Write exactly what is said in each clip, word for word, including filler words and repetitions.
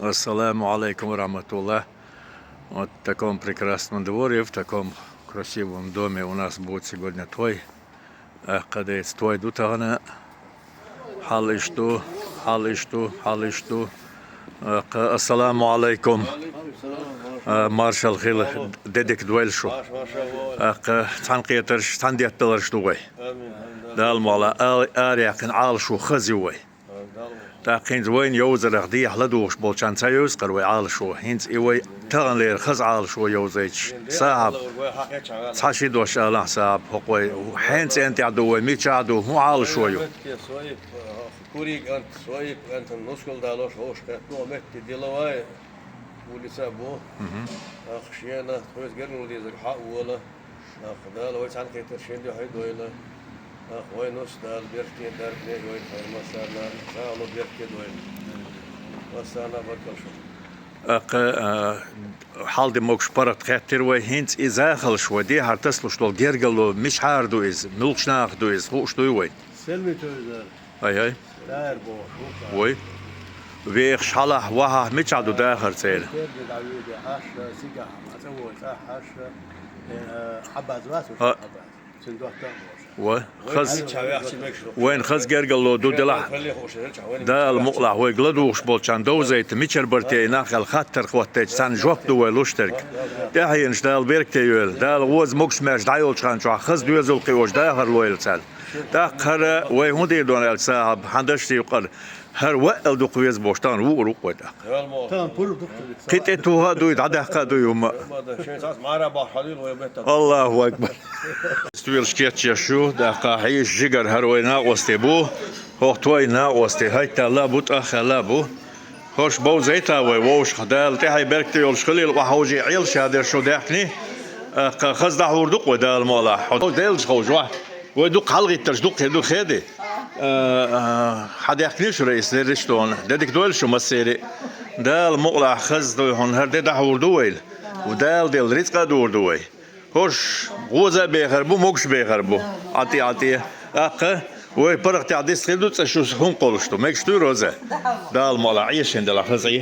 Ассаламу алейкум ва рахматуллах. Вот в таком прекрасном дворе, в таком красивом доме у нас будет сегодня той. Ахкъа дайца той ду тахана. Хьал иш ду, хьал иш ду, хьал иш ду. Ахкъа, ассаламу алейкум. А, маршал хила, де дика дойла шу. Ахкъа, цхьана кхетарш, цхьана детталарш ду вай. Дала мукъ лахь, а-, араяьккхина Ӏалашо хаза ю вай. ТӀаккха хӀинца вайна йовзарах дехьа ладугӀуш болчарна ца йовза-кх вай Ӏалашо. ХӀинца и вай таханлера хаза Ӏалашо йовзийташ. Сахьаб, цхьа ши дош алахь, Сахьаб, хӀокху вай хьенан цӀен тӀехь ду вай, мичахь ду, хӀун Ӏалашо ю? Метте Соип, Курий кӀант, Соип кӀантана нускал далош ховш кхетта, метте деловая улица бу. Мгм. Ахкъа шена тхоьца гергарло дезарг хьа а вола. Ахкъа, Дала вай цхьана кхетарш шен дуьхьа дойла. Ахкъа, вай нус Дала беркате, дарбане а йойла хьайна массарна, жагӀало беркате дойла. Массарна а баркалла шуна. Ахкъа, а, хьал-де могуш паргӀат хаьттира вай, хӀинца и захалш вай дехьара тасалуш долу гергарло мичахьара ду иза, муьлхачу нахах ду иза, хууш дуй вайна? Селмитовзар. Ай-ай. Дара бохуш ву. Вай. Вехаш хьалахь, вахахь мичахь ду дахар церан? Керда дӀавоьду Ӏаш, цигахь ма цӀа вой цӀахь Ӏаш, э, Хьаббаз вац уьш, Хьаббаз. Цуьнан доттагӀа а бохуш. Вай. Хаза. Вайна хаза гергарло ду делахь. Дала мукъ лахь вайга ладугӀуш болчарна довзийта, мичара бара те и нах аьлла хаттар хӀоттийча, царна жоп ду вай луш дерг. ТӀаьхьенаш Дала беркате йойла. Дала гӀоза могуш-маьрша дӀайолчу хан чохь хаза доьзал кхиош дахар лойла царна. ТӀаккха хӀара вай хӀун дийр ду аьлча, Сахьаб, хьан дашца юкъара, хӀара ваъал дукха веза бохуш, тахана вуъур ву-кх вай тӀаккха. Кхин тӀе тоха а дуй, дӀадаккха а дуй хӀумма. Аллаху акбар. Стоьлаш кечъеш ю, тӀаккха хьийзаш жигара хӀара вай накъосте бу. ХӀокху той накъосте хӀайтталла а бу, тӀаххаьлла а бу. ХӀорш бовзийта вай вовшах, Дала тӀаьхье беркате йолуш хилийла, охьа хьовжий Ӏела ша дерш шу даьхкиний. ТӀаккха хаза дӀахьур ду-кх вай, Дала мукъ лахь. Хьо деллачу ховш вахь. Вай дукха хьалхӀиттарш дукха хир ду хеди. А, а, хьан даьхкиний шу, Раиса, лерриш а тхуна. Де дика дойла шу массеран а. Дала мукъ лахь, хаза дуй хьуна, хӀара де дӀахьур ду вайла. Дала делла рицкъа а дуур ду вай. ХӀорш гӀоза а бехар бу, могуш а бехар бу. ӀатӀе, ӀатӀе. ТӀаккха вай паргӀатехь дист хир ду, цкъа шу хӀунда кхоллуш ду? Мегаш дуй, Роза? Дала мукъ лахь, Ӏе шен делахь, хаза Ӏе.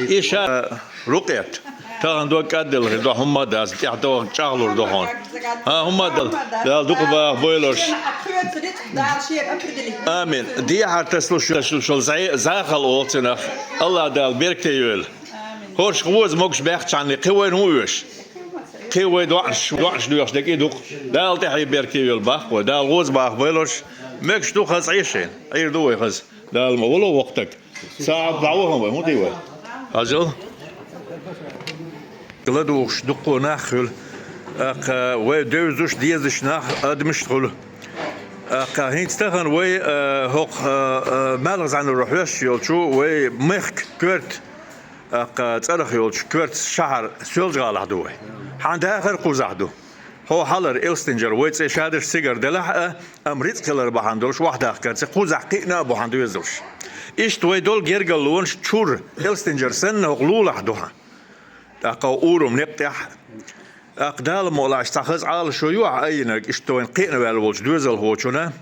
И ша, Рукъет, тахана дог кӀадделла хир ду, хӀумма а дац, тӀаьхьа догӀу чӀагӀлур ду хьуна. ХӀан, хӀумма а дала, Дала дукха баха бойла уьш. Амин. Дехьара тасалуш йолу зӀе-, захал олу цунах. Аллах Дала беркате йойла. ХӀорш гӀоза могуш баьхча, кхин вайна хӀун оьшу? Кхин вай доӀанаш, доӀанаш доьхуш дерг и ду-кх. Дала тӀаьхье беркате йойла боху вай. Дала гӀоза баха бойла уьш. Мегаш ду, хаза Ӏе шайна. Ӏийр ду вай хаза. Дала ма вало воккха стаг. Сахьаб, дӀавахана вай, хӀун дий вай? Хьажал. ЛадугӀуш дуккха нах хуьлу. ТӀаккха вай девзаш, дезаш нах, адамаш хуьлу. ТӀаккха хӀинца тахана вай, а, хӀокху, а, а, Малхзанура хьоьстуш йолчу вай мехкан коьрта, тӀаккха цӀарах йолчу коьртан шахьар Соьлжа-ГӀалахь ду вай. Хьан дахар кхузахь ду. Хьо хьалара Элстинджара вай цӀе шадерш цигара делахь а, амма рицкъ хилар бахьана долуш охьадахкар ца кхузахь кхиъна а бу хьан доьзалш. Иштта вай долу гергарлонаш чуьра, Элстинджара санна, хӀокху лулахь ду хьан. ТӀаккха урам некъ тӀехь. ТӀаккха Дала мукъ лахь, цхьа хаза Ӏалашо ю ахь айинарг, иштта вайна кхиъна ваьлла волчу доьзалхочунна.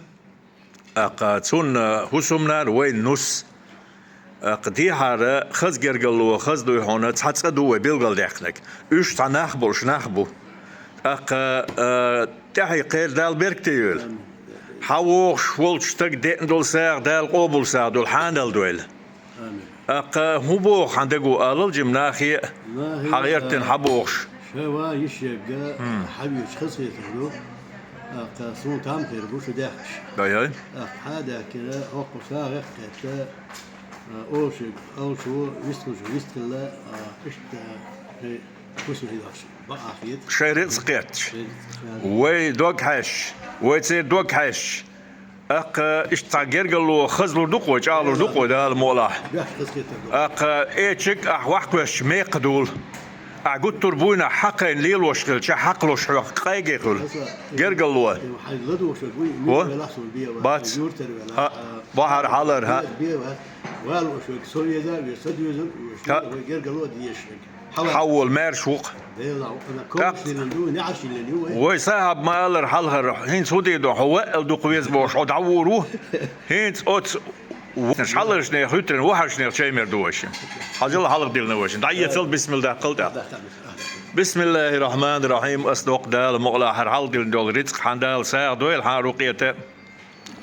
ТӀаккха цунна хӀусамнана вайн нус. ТӀаккха дехьара хаза гергарло, хаза дуй хьуна, цхьа цӀа ду вай билгалдаьккхинарг. Уьш цхьа нах болуш нах бу. ТӀаккха, а, тӀаьхье кхайра Дала беркате йойла. Хьан вогӀуш волчу стага деъна долу сагӀа Дала къобал сагӀа долу хьанал дойла. Амин. ТӀаккха хӀун боху хьан даго алал жима нахе а, хьан гӀертина хьан бохуш? Ша ва йиш ерга хьан вуьйцу хазахетар ду. ТӀаккха суна там хир бу шу даьхкаш. Ай-ай. ТӀаккха хьан даьккхира, хӀокху сагӀа кхетта, а, олушиг, олуш ву, вистхуш, вистхилла, а, иштта, хӀусамехь бакъахь хета. Шайн рицкъ кхетташ. Шайн рицкъ кхетташ. Вай дог хьаьжча, вай церан дог хьаьжча. ТӀаккха иштта цхьа гергарло хазлур ду-кх вай, чӀагӀлур ду-кх вай, Дала мукъ лахь. ТӀаккха эчиг ахь вахкхоьссича мекха дула. Ахь гуттар а буйнахь хьакхайна лелош хилча, хьакхалуш хьох къайге хуьлу. Гергарло. Хьайн ладугӀуш ву, хӀо? Бац. Юртара велахь, хӀа, а, бахьара хьалара, хӀа. Валуш ву, со веза а веза, со доьзал а веза, хӀа, вай гергарло а дезаш ву. Хьан волу маьрша ву-кх. Вай Сахьаб ма-аллара хьалхара, хӀинца хӀун дийр ду, хьо ваъал дукха веза бохуш, хьо дӀавур ву. ХӀинца оцу Хьалхарчех, хӀуьттарчех, вахарчех чай мер ду вайшин. Хьажал хьалха диллина вайшин. ДӀаэцал, бисмилла даккхал тӀаккха. Бисмиллахир-рахманир-рахим. Ас доккха Дала мукъалахь, хьалха диллина долу рицкъ хьан Дала сагӀа дойла, хьан рукъета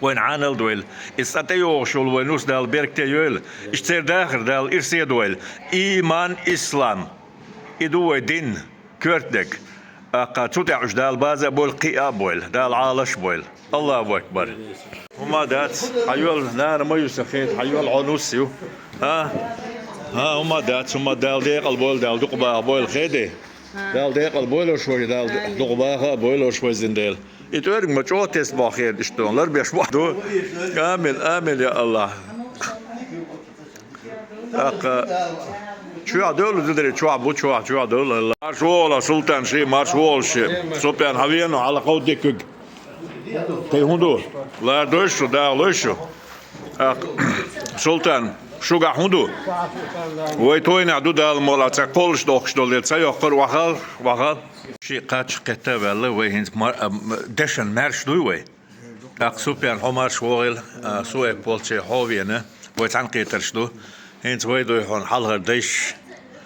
вайн Ӏанал дойла. Иза цӀа тӀейогӀуш йолу вайн нус Дала беркате йойла. Иштта церан дахар Дала ирсе дойла. Ийман, ислам. И ду вай дин. Коьртаниг. ТӀаккха цу тӀехь уьш Дала база а бойла, кхиа а бойла, Дала Ӏалаш а бойла. Аллаху акбар. ХӀума дац, хьайоьлла, нана ма ю сан хеда, хьайоьлла, хьо нус ю. ХӀа? ХӀа, хӀума дац, хӀума Дала декъал бойла, Дала дукха баха бойла, хеде. Дала декъал бойла уьш вай, Дала дукха баха а бойла уьш вай, зин Дела. И тӀоьриг ма чӀогӀа тесна боху хеда иштта, лар беш боху ду. Амин, амин, я Аллах. ТӀаккха чохь девлла зударий, чохь бу, чохь, чохь девлла. Марш вогӀула, Султан, ши, марш вогӀула ши. Супян, хьан веана, хьала кховдиккиг. Кхин хӀун ду? Лардойш шу, дахалойш шу. ТӀаккха, Султан, шугахь хӀун ду? Вай тойнехь ду Дала мукъалахь, цхьа кхоллаш дохкуш долу дела, ца йоккхура, вахал, вахал. Ши кхаччалц кхетта а ваьлла, вай хӀинца мар-, а, м-, дешан маьрша дуй вай? ТӀаккха Супьян, хьо марш вогӀийла, а, Суэп волче хьо а веана, вай цхьаьнакхетарш ду. ХӀинца вай дуй хьуна хьалхара дайша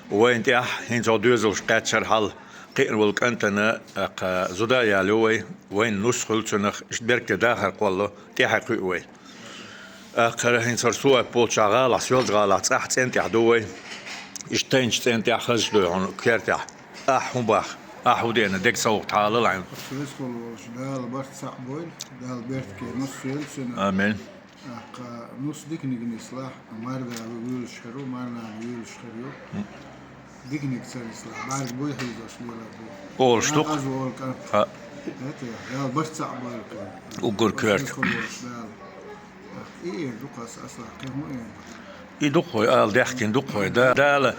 вайна тӀехь, хӀинца хьо доьзалш кхаьччара хьал кхиъна волу кӀантана, тӀаккха зуда а ялайо вай, вайна нус хуьлу цунах, иштта беркате дахар кхоллало, тӀаьхье кхуьу вай. ТӀаккха хӀара хӀинца хӀара Суэп волчохь гӀалахь, Соьлжа-ГӀалахь цӀахь цӀен тӀехь ду вай, иштта тайначу цӀен тӀехь хазаш дуй хьуна кертехь. Ахь хӀун бах? Ахь хӀун дена? ДегсалгӀа хьалал хьайна. Ас везачу волчу Дала барт цхьаъ бойла, Дала беркате нус йойла цуьнан. Амин. ТӀаккха нус диканиг нислахь, марда вуьйлуш хир ву, марнана вуьйлуш хир ю. Диканиг ца нислахь, бӀаьрг буй хьийзош лелар бу. Олуш ду-кх. Аз волу кӀант. ХӀаъ. ХӀета, Дала барт цхьаъ бойла кхин. Уггар коьрта. Ас везачу волчу Дала. И эр ду кхас аслахь, кхин хӀун эр ду? И ду-кх вай, ала даьхкина ду-кх вай. Да-, Дала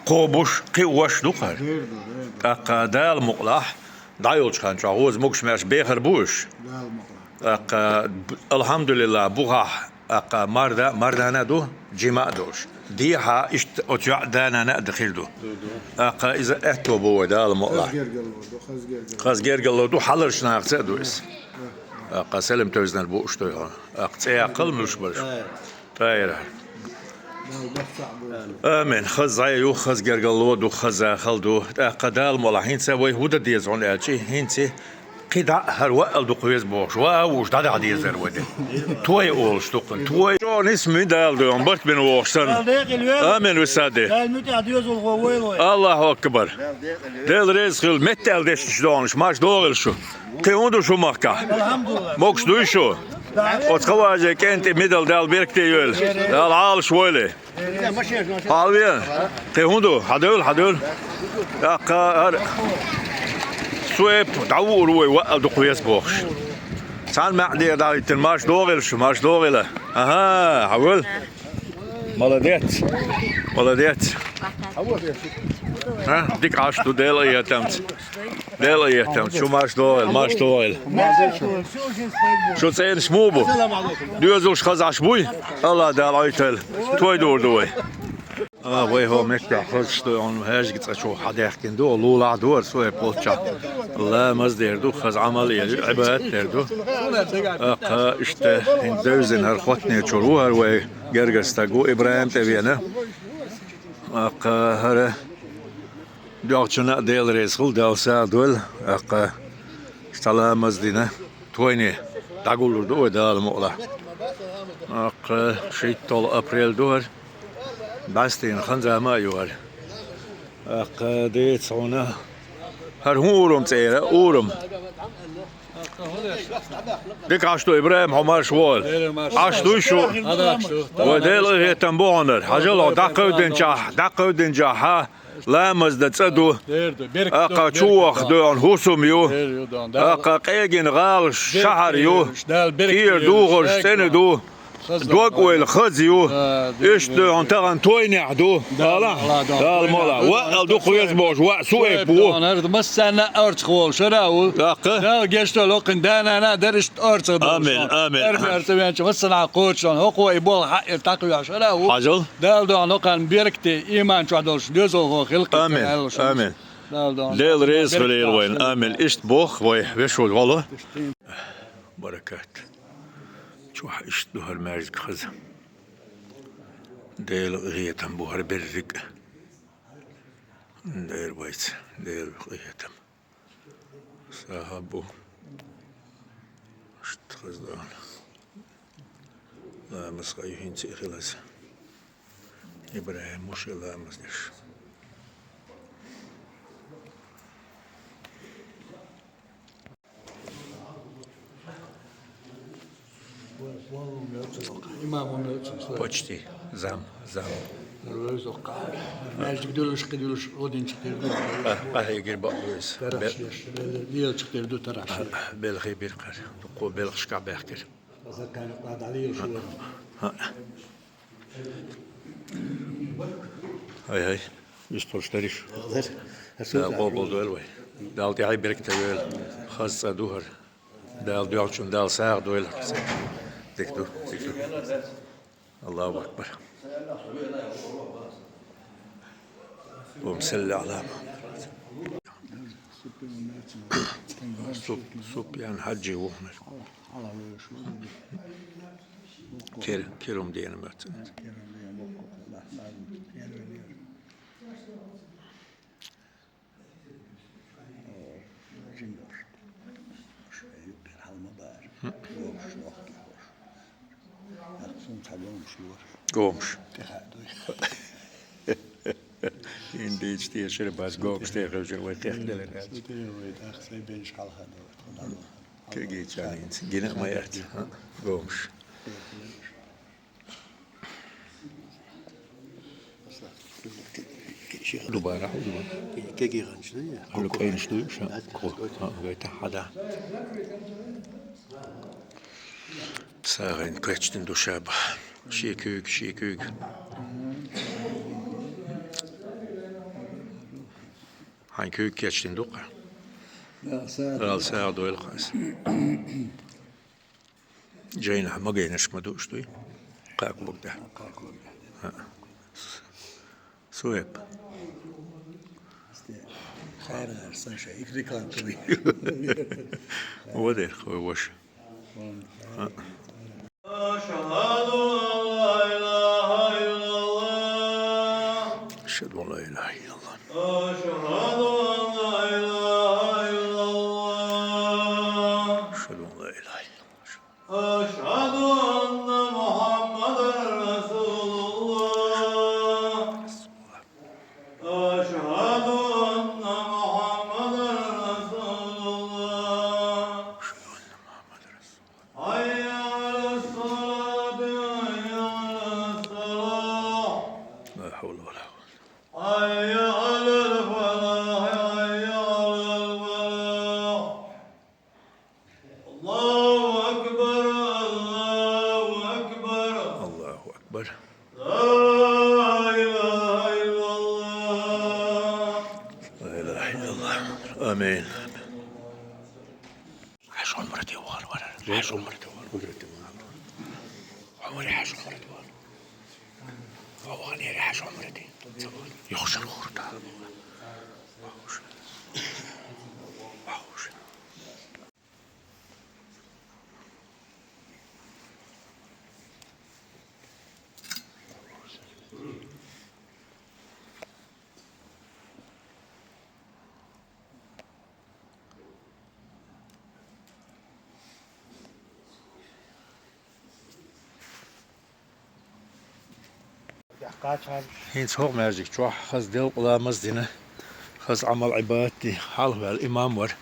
кхобуш, кхиош ду-кх хӀара. Дер ду, дер ду. ТӀаккха Дала мукъалахь, дӀайолчу хан чохь гӀоза могуш маьрша бехар бу уьш. Дала мукъалахь. ТӀаккха, б-, алхьамдулиллахь, бухахь, тӀаккха марда, мардана а ду, жима а долуш. Дехьа иштта оцу йоӀ да-нана а дан хир ду. Ду, ду. ТӀаккха иза аьтто бу вай Дала мукъалахь. Хаза гергарло ду, хаза гергарло. Хаза гергарло ду, хьалхарчу нахаца а ду иза. ТӀаккха Селим тевзинарг бу уьш дуй хьуна. ТӀаккха цӀе яккхал муьлш бараш. ТӀаьра. Амин. Хаза зӀе ю, хаза гергарло ду, хаза хала ду. ТӀаккха Дала мукъалахь, хӀинца вай хӀун дан деза хьуна аьлчи, хӀинца кхин дӀа а хӀара ваъал дукха веза бохуш, ва а вуш дӀадахьа дезар вай де. Той олуш ду-кх, той. Чо нисми Дала дуй хьуна, барт бина вогӀуш санна. Амин, висаде. Аллаху акбар. Дела реза хила, меттаьлла дешнаш догӀанаш, марш догӀийла шу. Кхин хӀун ду шу махкахь? Могуш дуй шу? Оцу Хаважин кӀентий Мидал Дала беркате йойла. Дала Ӏалаш войла. Хьалве. Кхин хӀун ду? Хьадевлла, хьадевлла. ТӀаккха хӀара Суэп дӀавуур вай ваъал дукха веза бохуш. Цхьана маьӀне дӀахӀиттина, марш догӀийла шу, марш догӀийла. Аха, хьавел. Молодец. Молодец. А, дика Ӏаш ду, Дела а еттамца. Дела а еттамца. Шу марш догӀийла, марш догӀийла. Шу цӀенаш муха бу? Доьзалш хаза Ӏаш буй? Аллах Дала Ӏойтийла. Той дуур ду вай. А, вай хӀо меттехь хазаш ду, хьуна хьаьжга цӀа чу хьадаьхкина ду, лулахь ду хӀара Суэп волчохь. Ламаз дер ду, хаза Ӏамал эр ю, Ӏибадат дер ду. ТӀаккха иштта хӀинца девзина хӀара хоттане чуьра ву хӀара вай гергара стаг ву, ИбрахӀим тӀе веана. ТӀаккха хӀара доьгӀчунна а Дела реза хуьлда, Дала сагӀа дойла. ТӀаккха цхьа ламаз дина, тойне дӀагуллур ду вай Дала мукъалахь. ТӀаккха шийтталгӀа апрель ду хӀара. БӀаьстина хан-зама а ю хӀара. ТӀаккха деца хьуна. ХӀара хӀун урам цӀера? Урам. Дика Ӏаш ду, ИбрахӀим, хьо марш вогӀийла. Ӏаш дуй шу? Вай Дела къинхетам бу хьуна. Хьажал хьо дӀакхевдинчохь, дӀакхевдинчохь, хьа? Ламаз дан цӀа ду. ТӀаккха чу ваха дуй хьуна хӀусам ю. ТӀаккха къегина гӀала шахьар ю. Кера духарш цӀена ду. Дог ойла хаза ю. Иштта дуй хьуна тахана тойнехь ду. Дала, Дала мукъалахь. Ваъал дукха веза бохуш, ваъ Суэп ву. Массарна а орцах волу шара ву. ТӀаккха? Дала гечдойла хӀокхуьнан да-нана а дара иштта орцах долуш. Амин, амин. Эрмер ца венчу массанхьа кхочушдолу хӀокхо и болх хьаъ ира тӀакхоьхьуш шара ву. Хьажал. Дала дуьхьа нокхарна беркате, ийман чохь долуш доьзалхо хила кхин. Амин. Амин. Дала дуьхьа. Дела реза хуьлийла вайна. Амин. Иштта боху вай вешуьйтуш волу. Баракат. Чохь иштта ду хӀара маьждиг хаза. Дела къахетам бу хӀара берриг. Дера вайца, Дела къахетам. Сагьа бу. Шт хаздан. Ламаз хай хӀинца хилаза. ИбрахӀим муше ламаз деш. Почти. Зам, зам. Маьждиг дуьллуш, кхы дуьллуш, один четыре ду. Къа-, къахьегир бакъ вес. Тараш Бел-, еш, бел-, бел четыре ду тараш. Белхи биркъар. Дуккхо белхашка баьхкира. Закан къадали еш. Ай, ай. Уьсталш дариш. Дала къобал дойла вай. Дала тӀехьа беркате войла. Хаза цӀа ду хӀара. Дала доьхначун Дала сагӀа дойла. Дика ду, дика ду. Аллаху акбар. Аллахумма салли ала Мухаммад. Суп-, Супьян Хьаджи вухнар. Кер-, керум дена мацан. Гомш. Индийчу тешар бац, гомш техар вай кхехкелар. Кегийчарна хӀинца гина а ма яц, гомш. Дубара хьо ду. Кеги гӀанча ду я? Хьо кайнаш ду ша? Гойта хьада. СагӀин кечдин ду шаба. Ши куьйг, ши куьйг. Хьайн куьйг кечдин ду-кх? Дала сагӀа дойла хьо. Жайнахь магийнаш ма дууш дуй? Кхакбуг да. ХӀаъ. Суэп. Хара сан ша икрикан туй. Водер хой вош. ХӀаъ. أشهد أن لا إله إلا الله. أشهد أن لا إله إلا الله. أشهد أن لا إله إلا الله. أشهد أن لا إله إلا الله. أشهد أن محمدا رسول الله. أشهد أن محمدا رسول الله. أشهد أن محمدا رسول الله. حي على الصلاة، حي على الصلاة. لا حول ولا قوة. حي على الفلاح، حي على الفلاح. الله أكبر، الله أكبر. الله أكبر. لا إله إلا الله. لا إله إلا الله. آمين. Хьажа Ӏумрате вахар вара. Хьажа Ӏумрате вахар. Ӏумрате вахар. Ӏумре хьажа Ӏумрате вахар. Ваханера хьажа Ӏумрате. Юхшар хурта. Вахуш. Вахуш. ХӀинца хӀокху маьждиг чохь хаза делкъа ламаз а дина, хаза Ӏамал-Ӏибадат а дина, хьалхаваьлла имам вара.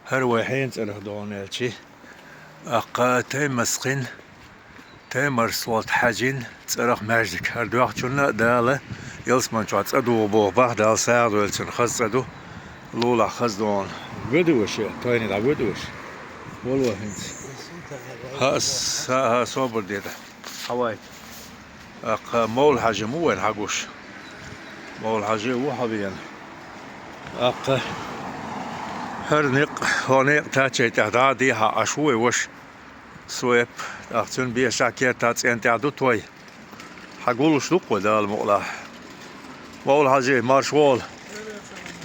ХӀара вай хьенан цӀарах догӀу аьлчи, тӀаккха Таймаскъин Таймарсолта Хьаьжин цӀарах маьждиг. ХӀара доьхначунна а Дала ялсамани чохь цӀа дугӀу боху бах, Дала сагӀа дойла цунна, хаза цӀа ду. Лулахь хаза догӀу. Воьду ваша, тойне дӀавоьду ваша. Вала ван хӀинца. ХӀаъ, са-, хӀаъ, собар де тӀаккха. Хьавай. ТӀаккха Мовла-Хьаьжа ма ву вайна хьагуш. Мовла-Хьаьжа ву хьан вена. ТӀаккха хӀара некъ, хӀо некъ тачай тӀехь дӀа а дехьа Ӏаш ву вай ваша. Суэп, тӀаккха цуьнан бешахь кертахь цӀен тӀехь ду той. Хьан гуллуш ду-кх вай, Дала мукъалахь. Мовла-Хьаьжа, марша вогӀу.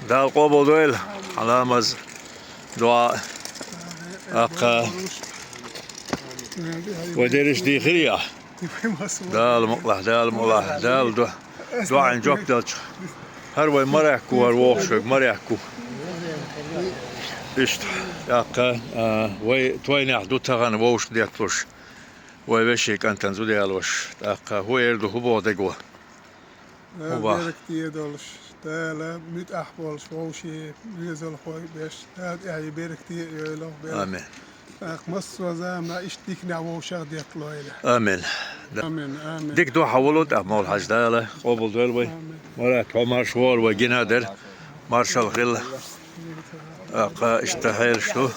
Дала къобал дойла хьан ламаз, доӀа. ТӀаккха вай дерриш дийхира ахь? Дала мукъалахь, Дала мукъалахь, Дала до-, доӀан жоп делча. ХӀара вай Маракку, хӀара вогӀуш вайга Маракку. Иштта, тӀаккха, а, вай тойнехь ду тахана вовшах детталуш. Вай вешин кӀантана зуда ялош. ТӀаккха хӀун эр ду, хӀун боху дего? Дала хӀун бах? Беркате долуш, Дала муьтӀахь болуш вовшийн доьзалхой беш, Дала тӀаьхье беркате а йойла, беркате. Амин. ТӀаккха массо а заманахь иштта диканехь вовшах детталойла. Амин. Амин, амин. Дика ду, хьан волу тӀаккха, Мовлахьажа, Дала къобалдойла вай. Амин. Марат, хьо марша вогӀийла, вай гина а дара. Маршалла хила. ТӀаккха иштта хьелаш ду.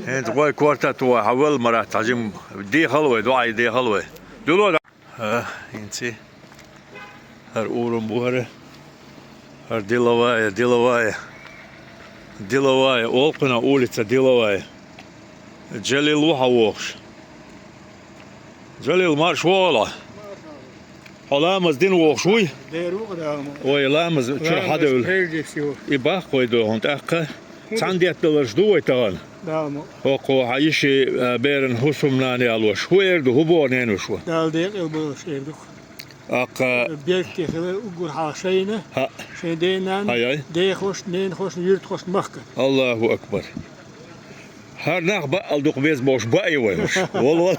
ХӀинца вай корта а тохий, хьан велла, Марат, хьажим, дехал вай, доӀа дехал вай. Дуьло ХӀа, хӀинца. ХӀара урам бу хӀара. ХӀара Деловая, Деловая. Деловая, Олкхуна улица, Деловая. Джалил ву хьан вогӀуш? Джалил, марша вогӀийла. Хьо ламаз дина вогӀуш вуй? Дера ву-кх, Дала ма. Вай ламаз чуьра хьадевлла. Ламаз прежде всего. И баккхий ду хьуна тӀаккха. Цхьаьна детталарш ду вай тахана? Дала ма. ХӀокхо хьан йиши, а, беран хӀусамнана ялош. ХӀун эр ду, хӀун боху ненуш ву? Дала декъала болуш эр ду-кх. ТӀаккха. Беркате хила уггар хьалха шайна, хӀаъ, шайн ден-нанна, хӀай-яй, дехошна, ненахошна, юьртахошна, махкана. Аллаху акбар. ХӀара нах баъал дукха беза бохуш баъий вай уьш? Вала, вала.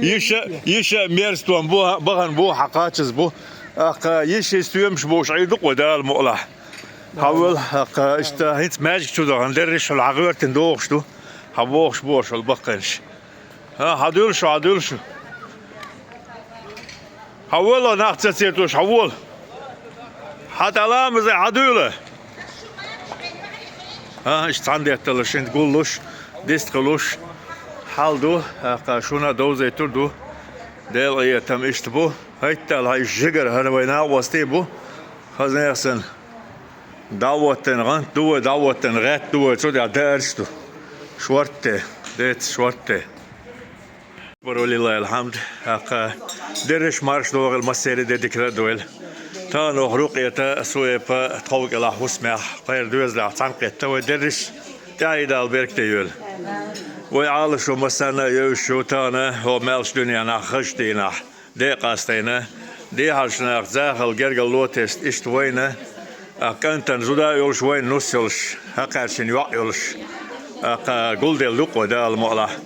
Йиша, йиша мерстон бу, бахана бу, хьан кхачаза бу. ТӀаккха йиши стоьмаш болуш Ӏийр ду-кх вай, Дала мукъалахь. Хьан велла, тӀаккха иштта хӀинца маьждиг чу дахана, дерриш а хьан гӀоьртина догӀуш ду, хьан вогӀуш бохуш хьал баккхийнаш. ХӀа, хьан дуьллу шу, хьан дуьллу шу? Хьан волу, нах ца цецош, хьан волу? Хьан тӀаламаза, хьан дуьллу? ХӀа, иштта цхьаьна детталарш, шуьнца гуллуш, дистхилуш хьал ду, тӀаккха шуна а довзийтур ду. Делан къинхетам иштта бу. ХӀайтта аьлла, хьан иштта жигара хӀара вай накъостий бу. Хаза нехан санна. ДӀа а ваттина гӀант ду вай, дӀа а ваттина гӀаьтта ду вай, цундела даарш ду. Шортта, деца шортта. Баро лиллахӀил хьамд, тӀаккха дерриш а марша догӀийла, массеран а де дикана а дойла. Тахана оха Рукъета, Суэпа тхов кӀелахь хӀусамехь, кхеран доьзалехь цхьаьна кхетта вай дерриш а тӀаьхьа Дала беркате йойла. Вай Ӏалашо массарна а евзаш ю тахана хӀокху маьлхачу дуьненахь, хазачу дийнахь. Декъастайна, дехьарчу наха захалла гергарло тесна иштта вайна, а, кӀантана зуда а йолуш, вайна нус йолуш, хьакхаьрчина йоӀ йолуш, а, кха гулделла ду-кх вай, Дала мукъалахь.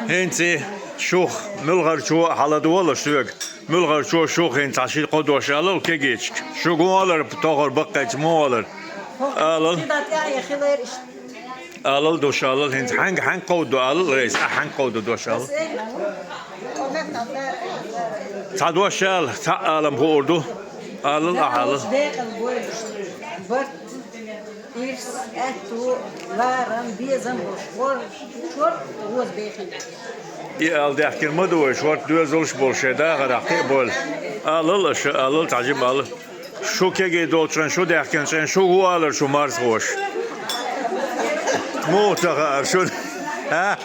ХӀинца шух муьлхарчо а хьаладогӀал соьга, муьлхарчо шух хӀинца цхьа ши-кхо дош алал кегийчка. Шуьга хӀун алар, тохар баккхийча муха алар? Алал. Алал дош алал, хӀинца хьаьнга, хьаьнга кховда ду алал, Раиса, ахь хьаьнга кховда ду дош алал. Цхьа дош ала, цхьа алам хуур ду. Алал, ахь алал. Декъала бойла. Барт, ирс, аьтту, ларам, безам болуш, хӀор, шорта гӀоза бехийла. И ала даьхкина ма ду вай, шорта доьзалш болуш шайн дахарехь кхин а бойла. Алал аша, алал, цхьа жима алал. Шу кегий долчу хенахь, шу даьхкинчу хенахь, шу хӀун алара шу марзхоша? Муха ца хаьара шуна? ХӀа?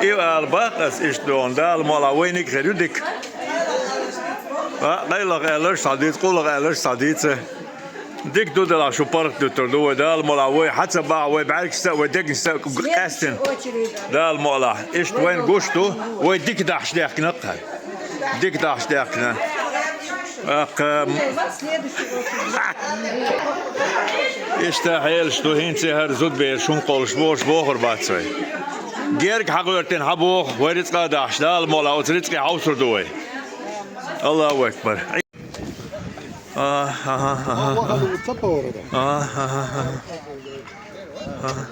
И ала баккха ас иштта догӀун, Дала мукъалахь, вайниг а хир ю дика. А, къайлаха аьлларш схьадийца, къуллаха аьлларш схьадийца. Дика ду делахь, шу паргӀат дуьтур ду вай, Дала мукъалахь, вай хьан ца бахьа, вай бӀаьргашца а, вай дегнашца а къаьстина. Дала мукъалахь, иштта вайна гуш ду, вай дика дахьаш даьхкина-кх. Дика дахьаш даьхкина. Аккха, м, иштта хьелаш ду, хӀинца хӀара зудабераш хӀун кхоллуш бохуш бохур бац вай. Герга хьагӀоьртина хьан боху, вай рицкъа а дахьаш, Дала мукъалахь, оцу рицкъе хьовсур ду вай. Аллаху акбар. А, аха, аха, аха. А, аха, аха.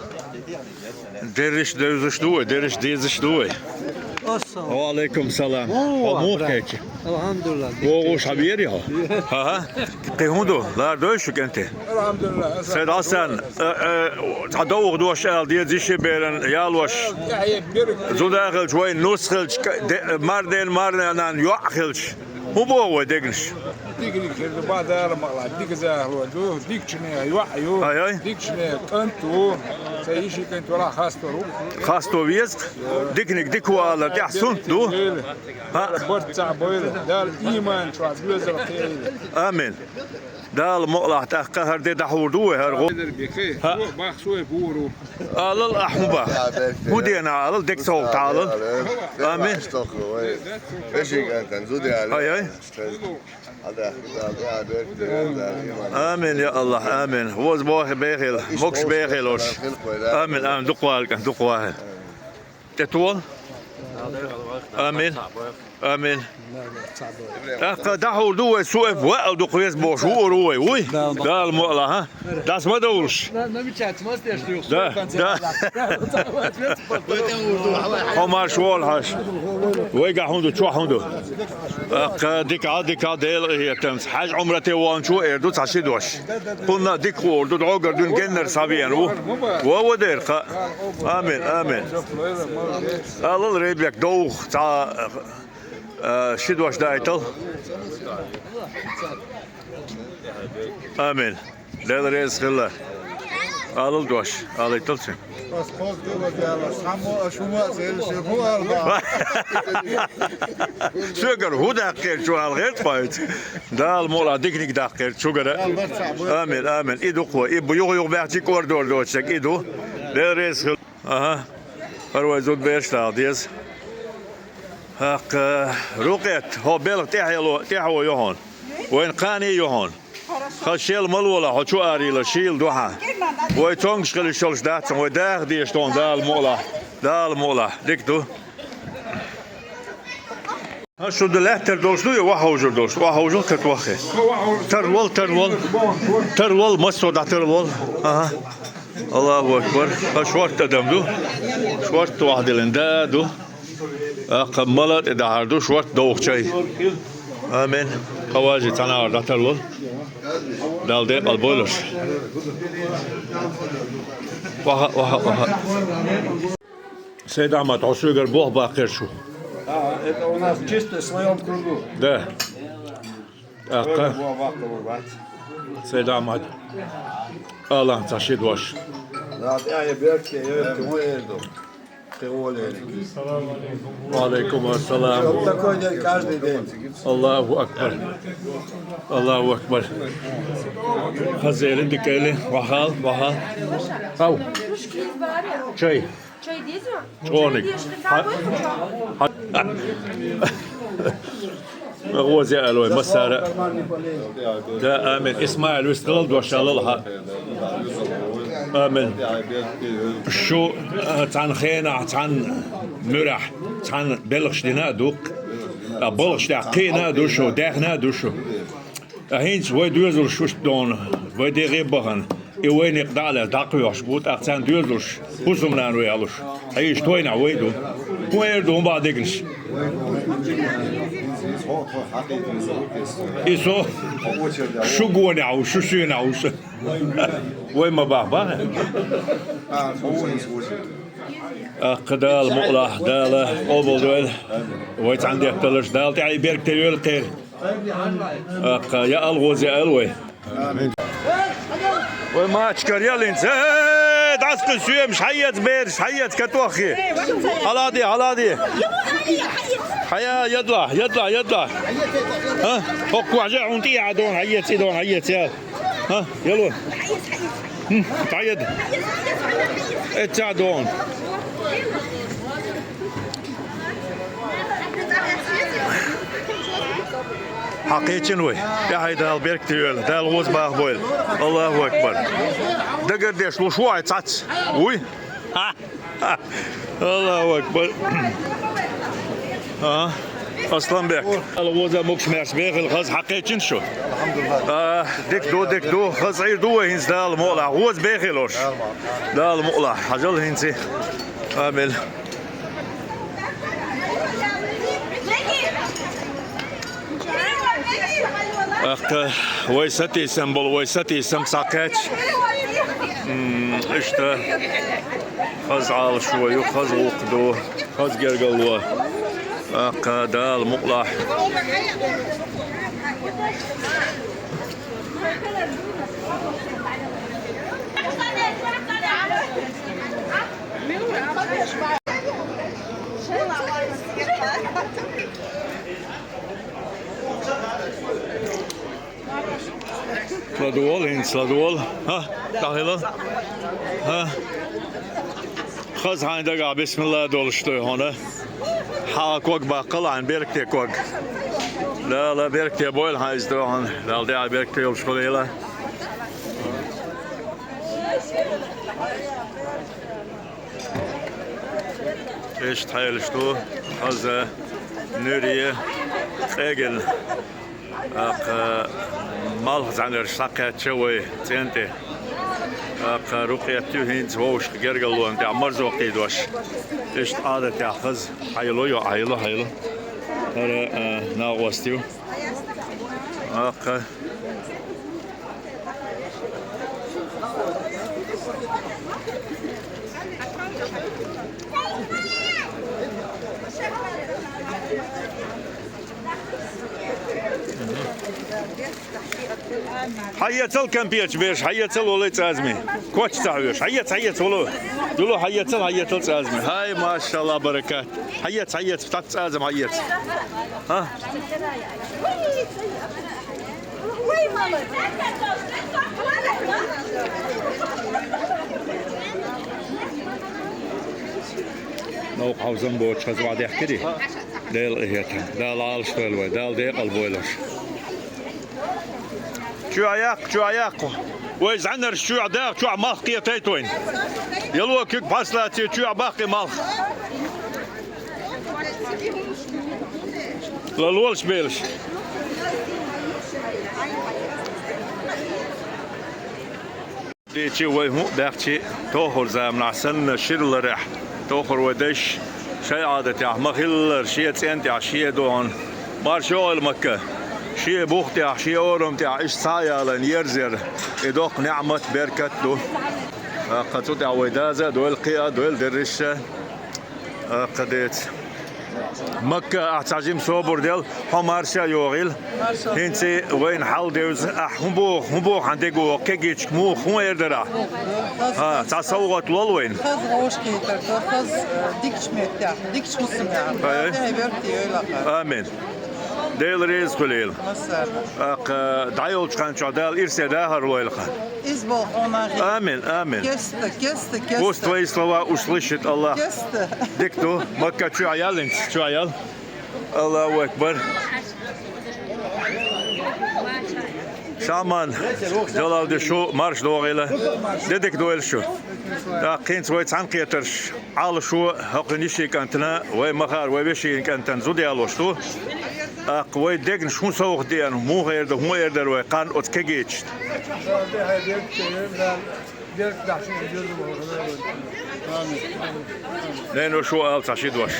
Дерриш девзаш ду вай, дерриш дезаш ду вай. Ассалам. Ва алейкум салам. О, хьо муха кхечи? Алхьамдулилла. ВогӀуш хьан вери хьо? ХӀа-хӀа. Кхин хӀун ду? Лар дой шу, кӀанте? Алхьамдулилла. Сайд Хьасан, э, э, цхьа довха дош ала деза йиши беран ялош. Зуда хилча вайн нус хилча, ка-, де-, марден, марнанан йоӀ хилча. ХӀун боху вай дегнаш? Диканиг хир ду, бакъ Дала мукъалахь, дика захало ду, дикачунна йоӀ ю, Ай, ай. Дикачунна кӀант ву, цхьа йиши кӀант валахь хасто ву. Хасто веза, диканиг дика ву алар тӀехь сунт ду. ХӀаъ. Барт цхьаъ бойла, Дала иман чохь доьзал кхерийла. Амин. Дала мукъалахь тӀаккха хӀара де дӀахьур ду вай хӀара гӀо. ХӀаъ. Алал ахь хӀун бах? ХӀун дена алал, дика совгӀат алал. Амин. Ай, ай. Амин, я Аллах, амин. Воза бохи бехил, мокш бехил ош. Амин, амин, дукха ваьлла, дукха ваьлла. ТӀе тол? Амин. Амин. ТӀаккха дӀахьур ду вай, суэф ваал дукха веза бохуш, вуур ву вай, вуй? Дала мукъалахь, хӀа? Дас ма довлуш. Да, да. Хьо марш волу хьаш. Вайгахь хӀун ду, чохь хӀун ду? ТӀаккха дика, дика, Дела къинхетамца. Хьаьж Ӏумрате ваханчо эр ду цхьа ши дош. Кхунна а дика хуур ду, дӀогара дуьйна геннара схьавеана ву. Ва, ва дера кха. Амин, амин. Алал, Ребек, довха цхьа, а, ши дош дайтал. Амин. Дела реза хила. Алал дош, алийтал цуьнга. Ас кхозга ва дела, схьаммо аша хӀума а ца елла, шен хӀун ала баха? Соьгара хӀун даккхера чу ала гӀерта пайца? Дала мукъалахь диканиг даккхера чугара. Амин, амин. И ду кхо, и бу юха-юха баьхчи кӀордор доцург, и ду. Дела реза хила. Аха. ХӀара вай зудбераш дала деза. ХӀаккха, Рукъет, хьо белхан тӀаьхьо, тӀаьхьо ю хьуна. Вайна кхане ю хьуна. Хаза шел ма лола, хьо чу арийла, шийла ду хьан. Вай цомгаш хила йиш йолуш дац, вай даха дезаш ду хьуна, Дала мукъалахь. Дала мукъалахь. Дика ду. Ас шу ду лаьттара долуш ду, я охьаховшур долуш? Охьаховшал катоххе. Тарлол, тарлол. Тарлол, массо а дӀатарлол. Аха. Аллаху акбар. Ха шорта адам ду. Шорта охьадиллина да ду. Аккха мала тӀе дахьар ду, шорта довха чай. Амин. Хаважи цхьанагӀар дӀатарлол. Дала декъал бойла аш. Ваха, ваха, ваха. Сайд-Ахьмад, хьо соьгара болх баккхира шу? А, это у нас чисто в своём кругу. Да. ТӀаккха. Сайд-Ахьмад. Алан цхьа ши дош. Да, да, я берке, я берке, мой эрду. Кхин волериг. Ва алейкум ассалам. Вот такой день каждый день. Аллаху акбар. Аллаху акбар. Хазели, дикели, вахал, вахал. Ау. Чай. Чай деза? ЧӀоник. Чай деза, хьа-, хьа-, Гъоза аьлла вай массара. Да, амин. Исмаил, вистхилал дош алал хьа. Амин. Шу, а, цхьана хенахь, цхьана муьрехь, цхьана белхаш дина а дуккха. А балхаш тӀехь кхиъна а ду шу, даьхна а ду шу. Ткъа хӀинца вай доьзалш ишта дона, вай дегӀе а бахана, и вай некъ дӀа а лаьцна дӀакхоьхьуш бу, тӀаккха царна доьзалш хӀусамнана вай аьлуш. Хьийша тойнахь вай ду. ХӀун эр ду, хӀун баха дегнаш? И со шу гонехь ву, шу шуьнахь ву ша. Вай ма баха баха. Аккха Дала мукъалахь, Дала къобалдойла. Вай цхьаьна детталаш, Дала тӀаьхье беркате йойла кхеран. Аккха, я алгӀоза, я алвай. Вай мачкара яллинца. Э, дӀасакхуьй соьмаш, хьаэца бераш, хьаэца катоххе. Хьаладе, хьаладе. Хьая, ядла, ядла, ядла. А? ХӀокху кхохьа хьуна тӀехьа дона, хьаэца, и дона, хьаэца, я. А? Яло. ХӀм, дӀаяда. Эццахь дона. Хьан кхечина вай? ТӀаьхье Дала беркате йойла, Дала гӀоза баха бойла. Аллаху акбар. Дагардеш луш ву хьайн цхьацца? Вуй? Аллаху акбар. А? Асланбек. Алла гӀоза мукш маьрша бехила хаза хьакхечина шу? А, дика ду, дика ду. Хаза Ӏийр ду вай хӀинца Дала мукъалахь. ГӀоза бехила ош. Дала мукъалахь. Хьажал хӀинца. Амин. Аккха, вай сатийсам болу, вай сатийсам схьакхаьчча. М, иштта, хаза Ӏалашо ю, хаза гӀуллакх ду, хаза гергарло. Аккха, Дала мукъалахь. ЛадувгӀал, хӀинца ладувгӀал. ХӀа, дӀахила. ХӀа. Хаза хьайн дагахь бисмилла долуш ду хьуна. Хьан ког баккхал, хьайн беркате ког. Дала беркате бойла хьан иза ду хьуна. Дала дегӀ беркате йолуш хуьлийла. Иштта хьелаш ду, хаза, нуьре, къегина. ТӀаккха малх зӀаьнарш схьакхаьчча вай цӀен тӀе. ТӀаккха рукъет ю хӀинца вовшах гергарлонна тӀехь марзо кхийдош. Иштта Ӏадатехь хаза. Хьайла йо, хьайла, хьайла. ХӀара, а, накъост ю. ТӀаккха Хьаэцал кампеташ берш, хьаэцал, валай цӀазми. Коч ца хьоьшу. Хьаэца, хьаэца, вало. Юло, хьаэцал, хьаэцал цӀазми. Хьай, машалла, баракат. Хьаэца, хьаэца, тат цӀазам хьаэца. А? Новкъа хьовзам боцуш хаза ваӀ дехкирий? Дела къинхетам. Дала Ӏалашдойла вай, Дала декъал бойла уьш. Чоь яккха, чоь яккха. Вай зӀаьнарш чоь даха, чоь малх кхетайта вайна. Яло куьг пхьаслаций, чоь баккхий малх. Лалолаш белаш. Дийчи вай хӀун а баьхчи, тохар заманахь санна шира ларехь, тохар вай дайша шайн Ӏадатехь ма-хиллара, шен цӀен тӀехь, шен догӀан марш йогӀийла Макка. Шен бух тӀехь, шен орам тӀехь иштта схьа а ялийна ерзар, и доккха неӀмат, беркат ду. ТӀаккха цу тӀехь вай даза а дойла, кхиа а дойла, дерриша а. ТӀаккха деца. Макка, ахь цхьа жима собар дел, хьо марша а йогӀийла. ХӀинца вайна хьал девза, ахь хӀун боху, хӀун боху хьан дегӀо, кегийчка муха, хӀун эр дара ахь? ХӀа, цхьа совгӀат лол вайна. Хаза вовшахкхетар, хаза, э, дикачу меттехь, дикачу хӀусамехь. Ай, ай. Дела верте йойла ахь. Амин. Дела реза хуьлийла. Массарна. ТӀаккха дӀайолчу хан чохь Дала ирсе дахар лойла хьан. Иза боху хьуна. Амин, амин. Кеста, кеста, кеста. Пусть твои слова услышит Аллах. Кеста. Дика ду, Макка чоь ял хӀинца, чоь ял. Аллаху акбар. Шаман, Джалалди, шу марш догӀийла. Де дика дойла шу. ТӀаккха хӀинца вай цхьаьнакхетарш Ӏалашо хӀокхуьнан йишин кӀантана, вай махара, вай вешин кӀантана зуда ялош ду. ТӀаккха вай дегнаш хӀун совгӀат деана, муха эр ду, хӀун эр дара вай кхарна оцу кегийчашна? Нено, шу ала цхьа ши дош.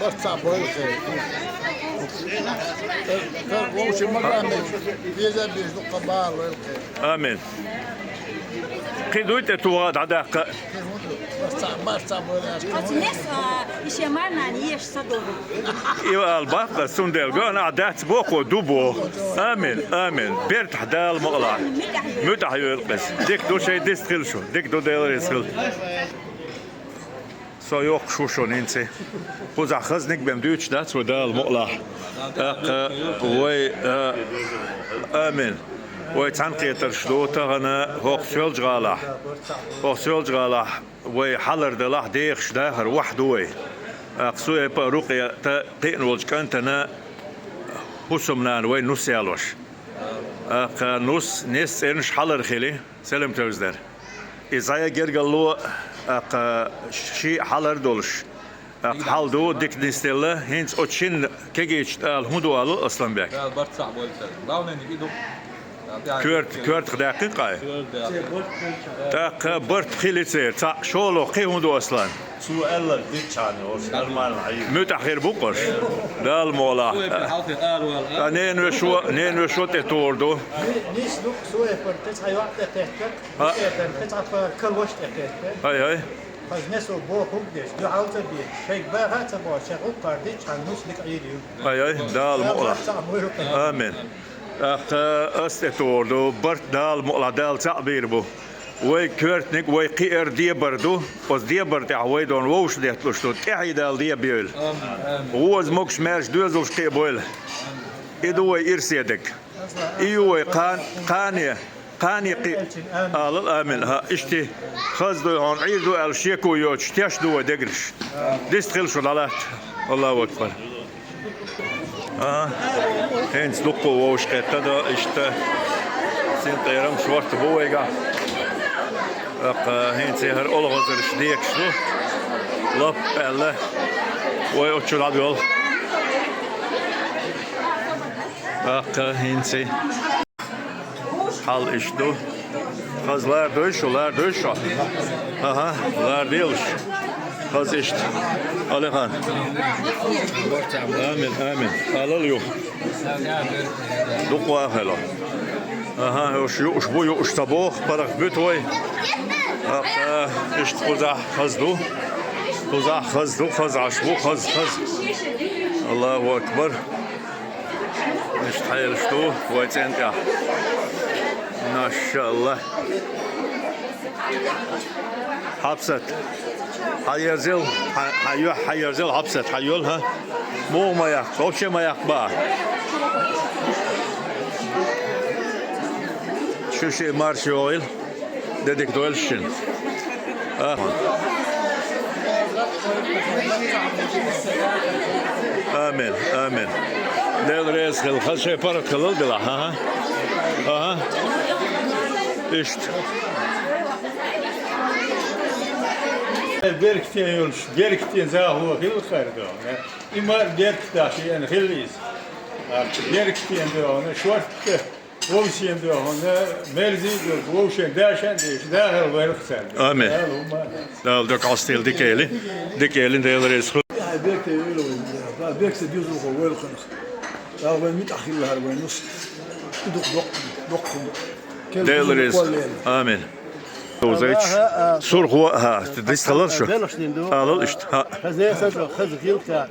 Барт цхьаъ бойла хьан. Вовшийн магамеш беза беза дукха бала лойла хьан. Амин. Кхин дуй тӀе тоха дӀадаккха? Барт цхьаъ, барт цхьаъ бойла аьлла. Оцу несо, а, ише марнана еш са долу. И ала баккха, цундела гана а дац боху, ду боху. Амин, амин. Бертахь Дала мукъалахь. МуьтӀахь йойла кхеза. Дика ду, шайн дист хила шу. Дика ду, Дела реза хила. Со йоккхуш ву шуна хӀинца. Кхузахь хазниг бен дуьйцуш дац вай Дала мукъалахь. ТӀаккха вай, а, амин. Вай цхьаьнакхетарш ду тахана хӀокху Соьлжа-ГӀалахь. ХӀокху Соьлжа-ГӀалахь вай хьалар далахь, дехаш дахар вахь ду вай. ТӀаккха Суэпа а, Рукъета а кхиъна волчу кӀантана хӀусамнана вай нус ялош. ТӀаккха нус, нес цӀернаш хьалар хили. Салам тевздар. И зӀе гергарло, тӀаккха шиъ хьалар долуш. ТӀаккха хьал ду, дика нисделла, хӀинца оцу шинна кегийчашна ала хӀун ду алал, Асланбек? Дала барт цхьаъ бойла церан. Главное, ниги ду. Коьрта-, коьртах даьккхина къай? Коьрта даьккхина. ТӀаккха барт хили церан, цхьаъ шолгӀа кхин хӀун ду, Аслан? Цо аьлларг диччхьана, оцу нормально хьийза. МуьтӀахь хир бу-кх уьш. Дала мукъалахь. Цо эппа хьалхе ала вала, а? Ткъа ненаве шо, ненаве шо тӀе тур ду. Нис ду-кх, цо эппара кхин цхьа йоӀ тӀе кхетта. ХӀаъ. Кхетар кхин цхьа пара калош тӀе кхетта. ХӀай, хӀай. Хаза несо бохург деш, дуьхьал ца беш, шайга баха а ца бохуш, шайн гӀуллакхара диччхьана нус дика Ӏийр ю. ХӀай, хӀай, Дала мукъалахь. Дала цхьаъ бойла. Амин. ТӀаккха ас тӀе тур ду, барт Дала мукъалахь, Дала цхьаъ бийр бу. Вай коьртаниг, вай кхиар дебар ду, оцу дебар тӀехь вай дон вовшах детталуш ду, тӀаьхье Дала дебайойла. Амин, амин. ГӀоза могуш-маьрша доьзалш кхиабойла. И ду вай ирсе дерг. И ю вай кхан-, кхане, кхане кхи-, алал амин. ХӀа, иштта хаза ду хьуна, Ӏийр ду аьлла шеко йоцуш, теш ду вай дегнаш. Дист хила шу дӀалатта. Аллаху акбар. А, хӀинца дуккха вовшахкхетта до, иштта синтӀерам шорта бу вайгахь. ТӀаккха хӀинца хӀара олхазарш декаш ду. Лап аьлла, вай оцу чу дӀадоьлху. ТӀаккха хӀинца. Хьал иштта ду. Хаза лар дойшу, лар дойшу. Аха, лар делаш. Хаза иштта. Алихан. Амин, амин. Алал ю. Дукха вахало. Аха, уж юуш бу, юуш ца боху, парах бит вай. Аха, иштта кхузахь хаза ду. Кхузахь хаза ду, хаза Ӏаш бу, хаза, хаза. Аллаху акбар. Иштта хьелаш ду вай цӀен тӀехь. Машалла. Хьабсат. Хьаерзел, хьа-, хьан юьхь хьаерзел, Хьабсат, хьан йол, хӀа? Муха ма яккха, вообще ма яккха баа. Шу шен марша йогӀийла. Де дика дойла шуна. А. Амин, амин. Дела реза хила, хаза шайн паргӀат хилла делахь, аха. Аха. Иштта. Беркате йолуш, беркате захо хила хар ду. И мара беркате шена хила иза. Беркате ду, шорта. Вовшийн дуьхьал, мерзий ду, вовшийн дашан деш, дахар вайрах царна. Амин. Дала хӀума. Дала доккха хьастийла дика эли, дика эли, Дела реза хуьлда. Бехке вайла вайн, бехке дезулхо вайла ханах. Дала вайн митахь хилла хӀара вайн нус. Идух доккхун, доккхун. Дела реза. Амин. Товзайч. Сурхо, хӀа, дистхалар шу. Алал иштта, хӀа. Хаза эсар шу, хаза гилка,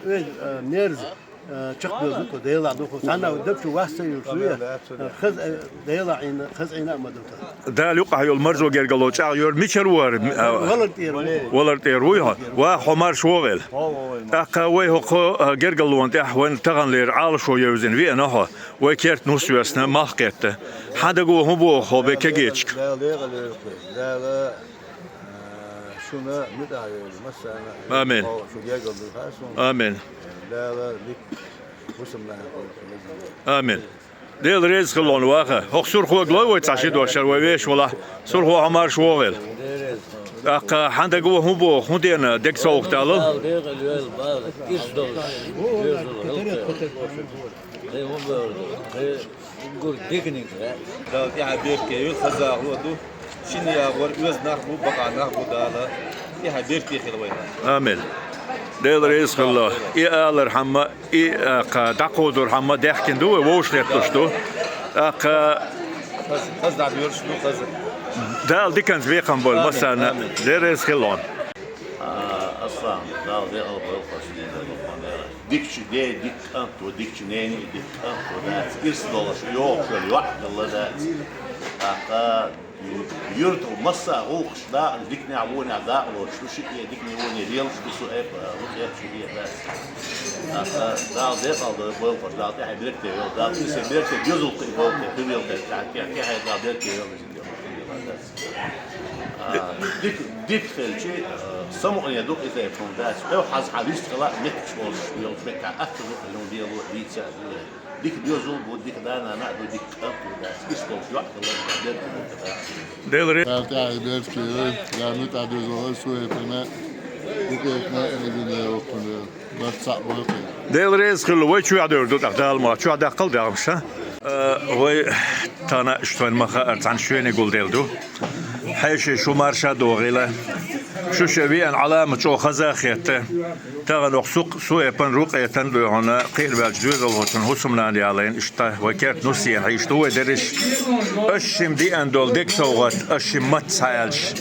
мерза. Э, чекхдозу тхо, Делахь ду хӀу. Цхьанна а даб чу вас ца юьллуш ю я. Хаза, э, Делахь Ӏийна, хаза Ӏийна а ма ду тхо. Дала юкъахь йолу марзо гергало чӀагӀ йора. Мичара ву хӀара? Валар тӀера ву. Валар тӀера вуй хьо? Ва хьо марш вогӀел. ТӀаккха вай хӀокху, э, гергаллона тӀехь вайн таханлера Ӏалашо евзина веана хьо. Вай керта нус весна, малх кхетта. Хьан даго хӀун боху хьо бен кегечка? Дала декъала йойла кху. Дала Шуна муьтӀахь йойла массарна. Амин. Шу гергал ду хаа суна. Амин. Дала дика хӀусамнахь хилла хилла. Амин. Дела реза хилла ваха. ХӀокху Сурхо лой вай цхьа ши дошар вай веш валахь. Сурхо хьо марш вогӀел. ТӀаккха хьан даго хӀун боху, хӀун дена дег совгӀат далал? Дала декъала йойла бала. Ирс долуш. Йозал хӀалкхе. Дай хӀун боху? Дай Гур диканиг. Дала тӀаьхьа берке ю, хаза хӀу ду. Шина ягӀор оьзда нах бу, бакъахь нах бу Дала. ТӀаьхьа берке хила вайна. Амин. Дела реза хилла. И алар хьамма, и, а, кха, дӀакховдур хьамма дехкина ду, вай вовшахетталуш ду. ТӀаккха хаза, хаза дӀабоьрзуш ду, хаза. Дала диканца бекхам бойла массарна. Амин. Дела реза хилла. А, Аслан, Дала декъала бойла хаза. Дикачу ден дика кӀант ву, дикачу нене дика кӀант ву, дац ирс долуш, йохуш йолу йоӀ хилла дац. ТӀаккха юьртахь масса гӀуллакхаш дакъа, диканехь вонехь дакъа лоцуш ду, шиъ дикане воне лелаш ду, со эпа, ву эпа шиъ дац. ТӀаккха Дала декъала дойла, бойла хаза, Дала тӀаьхье беркате йойла, Дала тӀаьхье беркате, доьзал кхин болу, кхин хилла, тӀаьхье, тӀаьхье Дала беркате йойла. А, дика, дика хилчи, а, самукъане ду-кх иза, хӀума дац. Хьо хьаза хьан вист хила, меттигаш волуш йолчу меттехь атта ду-кх, хӀума лело, дийца а ду. Дика доьзал бу, дика да-нана а ду, дика кӀант а ду, дац. Иштта болчу йоӀ хила, дерг а ду, да. Дела ре- Дала тӀаьхье беркате йойла, я муьтӀахь доьзал, суьйхьехь, букъехь, эзине йоккхун дела. Дела реза хилла, вай чоьхьа девр ду, тӀаккха Дала ма чоьхьа даккхал дагӀмаш, а? Э, вай тахана ишта вайн ма хаара цхьана шена гулделла ду. Хьеший шу марша догӀийла. Шу шен веана Ӏаламат чӀогӀа хаза а хетта. Тахана окху сукъ-, суэпан, рукъетан а дуьхьал, кхиъна ваьлча доьзалхочун хӀусамнана ялийна, ишта вай керта нус йеана хьийш ду вай дерриш. Аш шим диъан долу дег совгӀат, аш шим матта схьааьлча.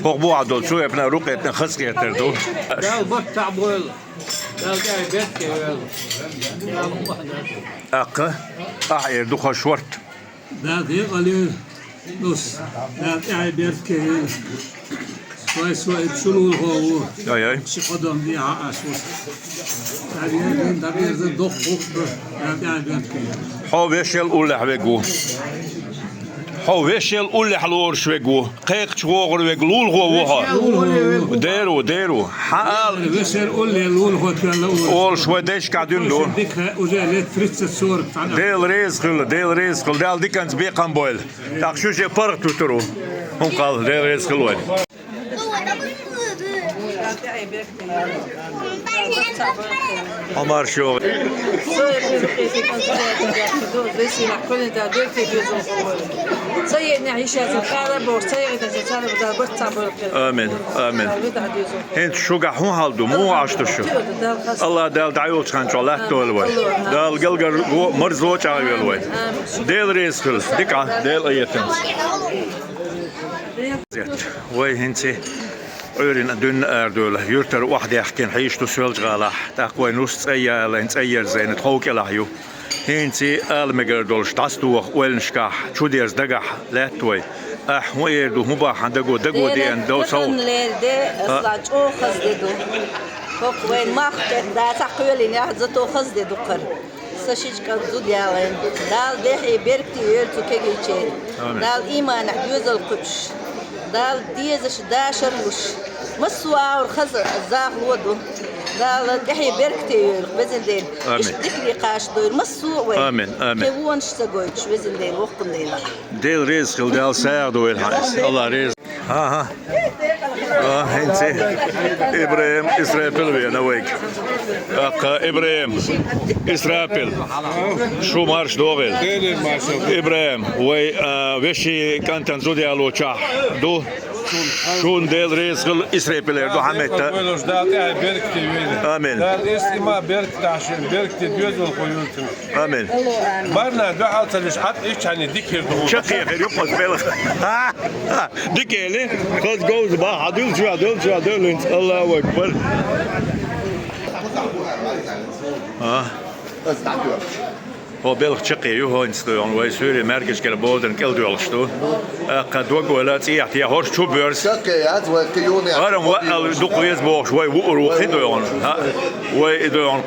ХӀокху бухахь долу суэпана, рукъетана хазахетар ду. Дала барт цхьаъ бойла. Дала тӀаьхье беркате йойла. ТӀаккха ахьа эр ду хаш варт. Дала декъала йойла, нус. Дала тӀаьхье беркате йойла. Вай, со шу лулахо ву. Ай, ай. Ши кхо дом дехьа аш ву. Дагерза доккха хӀух ду. Дала тӀаьхьа бертке. Хьо вешел уллехь вег ву. Хьо вешел уллехь лоруш вег ву. Кхайкхача вогӀур вег лулахо ву хьо. Деру, деру. Хьан ала. Вешел улле лулахо кхелла улле. Олуш вай дешка дуьнду. Дика уже лет тридцать сорок цхьана. Дела реза хила, Дела реза хила. Дала диканца бекхам бойла. ТӀаккха шу шен паргӀат вуьтур ву. ХӀун кхалла, Дела реза хила вай. Хьо марша йогӀий. Амин, амин. ХӀинца шугахь хӀун хьал ду, муха Ӏаш ду шу? АллахӀ Дала дӀайолчу хан чохь латтадойла вай. Дала галгар марзо чӀагӀйойла вай. Дела реза хила, дика, Дела айетамца. Вай хӀинца Ӏуьйранна дуьнна арадевлла, юьртара охьадаьхкина хьийзаш ду Соьлжа-ГӀалахь, тӀаккха вай нус цӀа ялайна, цӀа ерзайна тхов кӀелахь ю. ХӀинца ала мегар долуш дӀасадоху ойланашкахь, чудерза дагахь лаьтта вай. Ахь хӀун эр ду, хӀун боху хьан даго, даго деана дов сов? Лерде, а, асла чӀогӀа хаза де ду. ХӀокху вайн мах кхетта дацахь кхоьлина, ахь зато хаза де ду кхара. Сан шича кӀант зуда ялайна. Дала дехье беркате йойла цу кегийчеран. Амин. Дала ийманехь доьзал кхуьуш. Дала дезаш дашар луш. Массо а агӀор хаза захало ду. Дала тӀаьхье беркате йойла, везан Дела. Амин. Иштта дикане кхачадойла массо а вай. Амин, амин. Кхин вонаш ца гойтуш, везан Дела, воккхун Дела. Дела реза хила, Дала сагӀа дойла хьан. АллахӀ реза. ХӀан-хӀа. А, хӀинца ИбрахӀим, Исрапил веана вайга. ТӀаккха ИбрахӀим, Исрапил, шу марша догӀийла. ИбрахӀим, вай, а, вешин кӀантана зуда ялочохь ду. Шуна Дела реза хила, Исрапил эр ду хьан метта. Амин. Амин. Марна дуьхьал ца лиш хьат иччхьана дика хир ду. Чаккхе хир ю кхуза белха. Дика эли, кхуза говза бахьа дуьлча, дуьлча, дуьллинца. Аллаху акбар. А? ХӀо белха чаккхе ю, хӀинца ду йоӀна, вай суьйре маьркӀажкӀара боданан кӀел доьлхуш ду. ТӀаккха дог вала цӀехьа те хӀорш чу боьрза. Чаккхе яц, вай кхин юхне. ХӀара ваал дукха веза бохуш, вай вуур ву кхин ду йоӀна. ХӀа? Вай и ду йоӀна.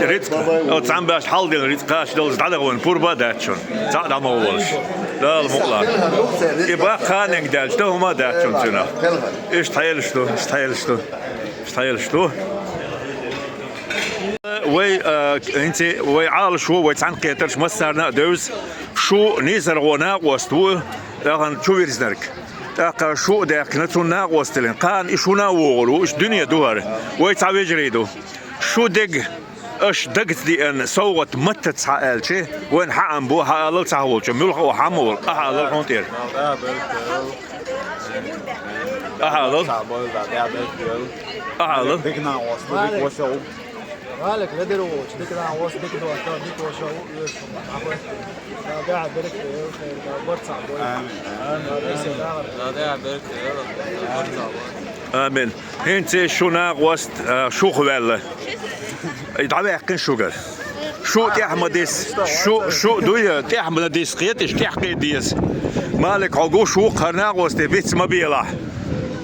Рицкъ, оцу цхьамбашта хьалдина рицкъ кхачадаллалц дӀадахана пурба а дац шуна. Цхьаъ дӀа ма волуш. Дала мукъалахь. И баккха кханенга даьлча, тахана хӀума а дац шуна цуьнах. Иштта хьелаш ду, иштта хьелаш ду. Иштта хьелаш ду. Вай, а, хӀинца вай Ӏалашо, вай цхьаьнакхетарш массарна а девза. Шу нийсархо накъост ву, тахана чу вирзинарг. ТӀаккха шу а даьхкина, цунна накъост диллина. Кхана и шуна а вогӀур ву, иштта дуьне ду хӀара. Вай цхьа вежарий ду. Шу дега аша дагца деана совгӀат маттаца хьан аьлча, вайна хьаам бу, хьан алал цхьа волчу, муьлха а хьан ма волу, ахьа алал хьуна тӀера. Ахьа алал. Ахьа алал. Валик, ледир волчу, дика нах волчу, дика дохка, дика ваша ву, оьшу хӀума, ахьа. Дала дехьа беркате йойла, хӀара, Дала барт цхьаъ бойла. Амин. Дала дехьа беркате йойла, барт цхьаъ бойла. Амин. ХӀинца шу накъост, а, шух ваьлла. И дӀаваьккхина шуьгара. Шу тӀехь ма дис, шу, шу дуй, тӀехь ма дис, кхета, иштта тӀехь кхета деза. Малик, хьо гуш ву, хӀара накъосте биц ма белахь.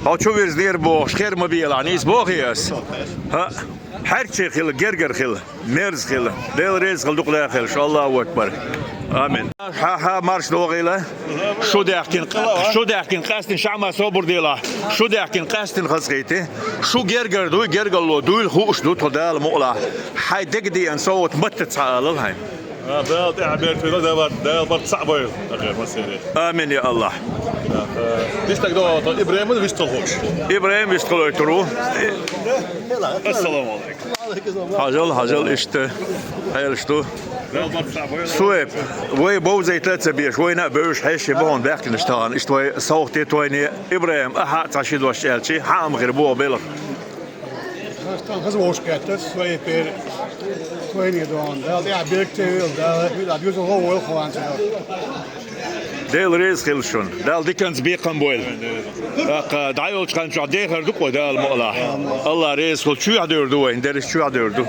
Хьо чу вирзинера бохуш, хер ма белахь, нийса бохий ас? ХӀаъ. Хьерчий хила, гергара хила, мерза хила. Дела реза хила дукха даха хила шу. Аллаху акбар. Амин. Хьа-хьа, марша догӀийла. Шу даьхкина, шу даьхкина къаьстина шаьӀма собар делахь. Шу даьхкина къаьстина хазахийти. Шу гергара дуй, гергарло дуйла хууш ду тхо Дала мукъалахь. Хьайн дега деана совгӀат маттаца хьан алал хьайна. А, Дала тӀаьхьа беркате йойла, Дала, Дала барт цхьаъ бойла. Амин, я Аллахь. Дистаг догӀу, ИбрахӀим вистхуьлуш. ИбрахӀим вистхуьлуьйтур ву. Ассаламу алейкум. Хьажал, хьажал, иштта хьелаш ду. Суэп, вай бовзайта а ца беш, вайна а бевзаш хьеший бахьана баьхкинаш тахана. Иштта вай совгӀате тойне. ИбрахӀим, ахьа а цхьа ши дош аьлчи, хьан а ма хир боху белха. Стан хаза вовшахкхеттар, Суэпера тойне догӀу. Дала тӀаьхьа беркате йойла, Дала, Дала юзал гӀо войла хӀаванца. Дела реза хила шуна. Дала диканца бекхам бойла. ТӀаккха дӀайолчу хан чохь дехар ду-кх вай Дала мукъалахь. Аллахь реза хуьлда. Чоьхьа девр ду вай, дерриш чоьхьа девр ду.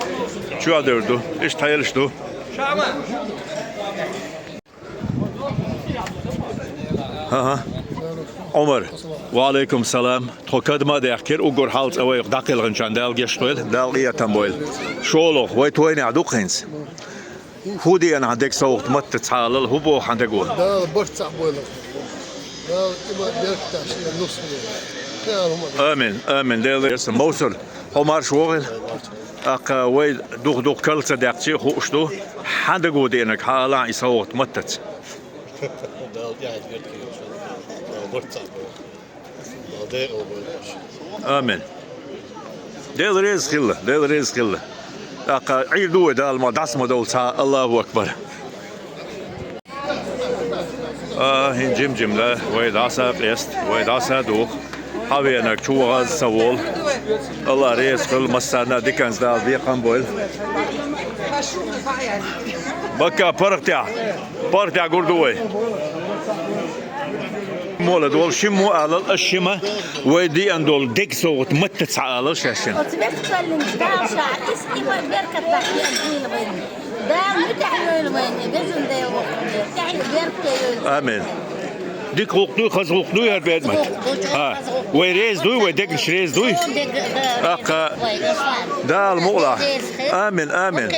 Чоьхьа девр ду. Иштта хьелаш ду. ХӀан-хӀа. Ӏумар. Ва Ӏалайкум салам. Тхо кад ма а даьхкира, уггар хьалха вайх дӀакхелхинчарна Дала гешт дойла, Дала къинхетам бойла. ШолгӀа, вай тойнехь ду-кх хӀинца. ХӀун деана хьан дега совгӀат маттаца хьалал, хӀун боху хьан дего? Дала барт цхьаъ бойла. Дала тӀима беркаташ, шен нус хье. Амин, амин. Дела реза, Мовсар, хьо марша вогӀийла. ТӀаккха вай дукха-дукха карла ца даьккхича а хууш ду, хьан дего деанарг хьан алахьа и совгӀат маттаца. Дала тӀаьхье беркате йойла шун. Дала барт цхьаъ бойла. Дала декъал бойла шун. Амин. Дела реза хила, Дела реза хила. ТӀаккха Ӏийр ду вай, Дала ма дӀаса ма довла цхьа а. Аллаху акбар. А, хӀин жим-жимма вай дӀаса а къеста, вай дӀаса а доху. Хьан веанарг чу вахаза ца волу. Алла реза хуьлда массарна а, диканца Дала бекхам бойла. Бакка паргӀатехь, паргӀатехь гур ду вай. Мола долу шиммо алал, ас шима вай деана долу дега совгӀат маттаца хьа алал шаьш шина. Оцу весткаллинчу Дала ша, иза и ма беркат бахьа деана дуйла вайна. Дала муьтӀахь йойла вайна, везан Дела воккхун Дела, тӀаьхье беркате йойла. Амин. Дика гӀуллакх дуй, хаза гӀуллакх дуй хӀара бен мат? ХӀа. Вай реза дуй, вай дегнаш реза дуй? Аккха. Дала мукъалахь. Амин, амин.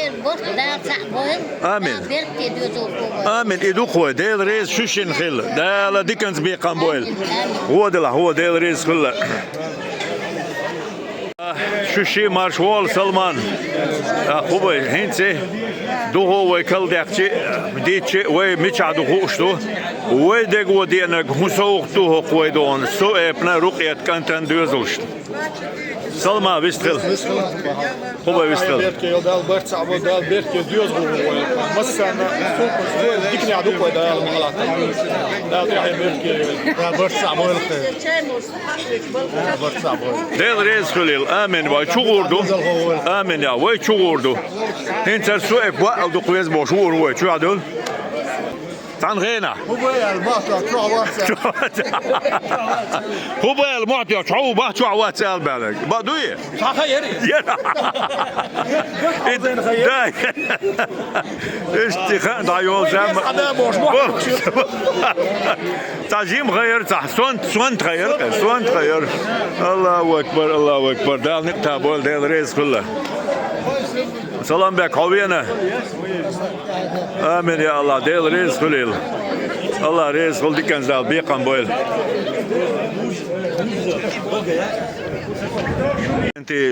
Амин. И ду-кх вай, Дела реза шу шина хила. Дала диканца бекхам бойла. Вон делахь, вон, Дела реза хуьлда. Шу ши марш волу, Салман. А, хӀун бай, хӀинца духо вай калдаьккхича, дийцча, вай мичахь ду хууш ду. Вай дего деанарг хӀун совгӀат ду хӀокху вай догӀун Суэпна Рукъет кӀантан доьзалшна. Салман, вистхила. ХӀун бай вистхила? Беркате йойла, Дала барт цхьаъ бойла, Дала беркате доьзал гӀо вай. Массарна а, диканехь ду-кх вай, Дала ма хьалатта. Дала тӀаьхье беркате йойла. Дала барт цхьаъ бойла. Дела реза хуьлийла. Амин. Вай чу гӀур ду. Амин, я. Вай чу гӀур ду. ХӀинца аса Суэп ваал дукха веза бохуш вуур вай. Чохь дуьллу? Цхьана хенахь. ХӀун бай аьлла, мохь тоьхча чохь вац аьлла. ХӀун бай аьлла, мохь тоьхча хьо ву бах, чохь вац аьлла баьлла. Бакъ дуй? Цхьа хан яра иза. Яра. Иштта хан дӀайолу зама. Цхьа жима хан яра, цхьа сонта, сонта хан яра, сонта хан яра. Аллаху акбар, Аллаху акбар. Дала некъ тӀе бойла, Дела реза хуьлда. Салам бек, хьо вена? Амин, я Аллах, Дела реза хуьлийла. Аллах реза хуьлда, диканца Дала бекхам бойла.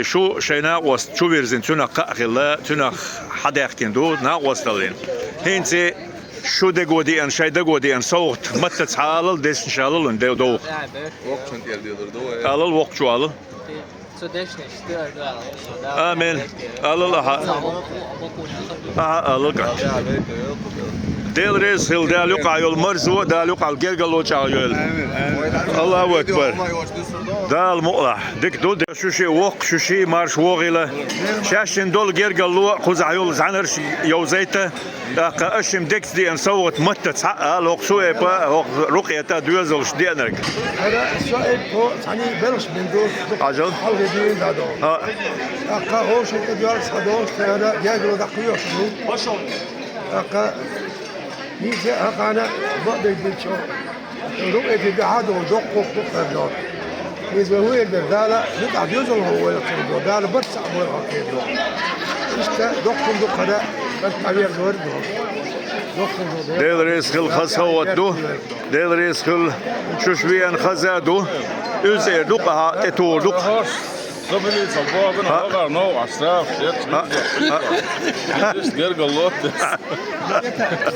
Шу шайн накъост чу вирзина, цуьнах кхаъ хилла, цуьнах хьадаьхкина ду накъосталлин. ХӀинца шу дего деана, шайн дего деана совгӀат маттаца хьа алал, дешнаш алал, вайн дев довха. Алал, воккхачо алал. Амин. Алал ахьа. Ахьа алал кӀант. Дела реза хила, Дала юкъахь йолу марзо, Дала юкъахь гергарло чӀагӀйойла. Аллаху акбар. Дала мукъалахь. Дика ду, де шу ши воккха, шу ши марш вогӀийла. Шаьшшинна долу гергарло, кхузахь йолу зӀаьнарш йовзайта. ТӀаккха аш шимма дегца деана совгӀат маттаца хьа ала хӀокху Суэпа, хӀокху Рукъета доьзалшна деанарг. ХӀара Суэп хьо цхьаьний белхаш бина ду, хьажал, хьалхе дуьйна дӀадо. ХӀаъ. ТӀаккха хӀокху шайн тӀедоьлху схьадогӀуш, тхайара гергарло дӀакхоьхьуш ду. ТӀаккха иза хӀокхарна бакъдерг динчо. Рукъетий дуьхьа а догӀу, доккха гӀуллакх ду-кх хӀара догӀу. Иза вай хӀун эр дара, Дала юкъахь доьзал гӀо войла цунна догӀу, Дала барт цхьаъ бойла хьо кхера догӀу. Иштта доккха хӀума ду-кх хӀара, кӀант дӀаверзор догӀу. Доккха хӀума ду. Дела реза хила, хаза совгӀат ду. Дела реза хила, шуьш веана хаза а ду. Уьзза эр ду-кх ахьа, тӀетухур ду-кх. Заберись, богун, хӀаъ, хӀокхара новкъахь сагӀаш, хӀаъ, хӀаъ, хӀаъ. Гергарло.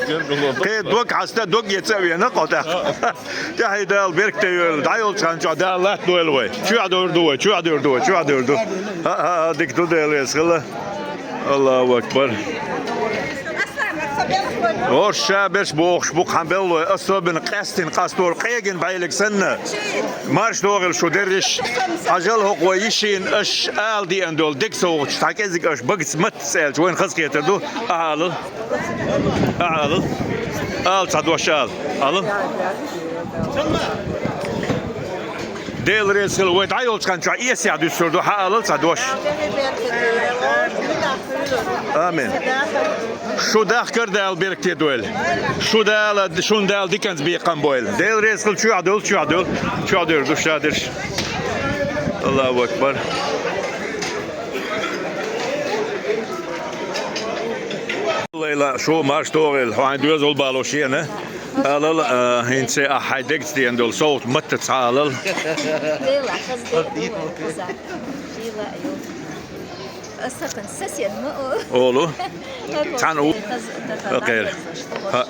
Гергарло. Кхин дог хьаста, дог эца а вена кхо тӀаккха. ТӀаьхье Дала беркате йойла, дӀайолчу хан чохь Дала латтадойла вай. Чоьхьадуьйр ду вай, чоьхьадуьйр ду вай, чоьхьадуьйр ду. ХӀаъ, хӀаъ, дика ду, Дела реза хила. Аллаху акбар. ХӀорш ша берш бохуш бу-кх хьан беллой, особенно къаьстина къастору къегина бӀейлиг санна. Марш догӀийла шу дерриш. Хьажал хӀокху вай йишина аш ала деана долу дега совгӀаташ, цхьа кӀезиг аш багца матта цӀаьлча, вайна хаза кхетар ду. Ахьа алал. Ахьа алал. Ала цхьа дош ала. Алал. Дела реза хила, вай дӀайолчу хан чохь эсехь дуьсур ду, хьан алал цхьа дош. Амин. Шу дахкар Дала беркате дойла. Шу Дала, шун Дала диканца бекхам бойла. Дела реза хила, чохь долу, чохь долу, чохь дер ду шадерш. Аллаху акбар. Лайла, шу марш догӀийла, хьайн доьзал бало шена. Алал, а, хӀинца ахь хьайн дегца деана долу совгӀат матта цхьа алал. Лела, хаза дела, хаза. Лела, ю. Аса хан сосед ма о. Олу. Цхьана у-, хаза, хаза, хаза, хаза.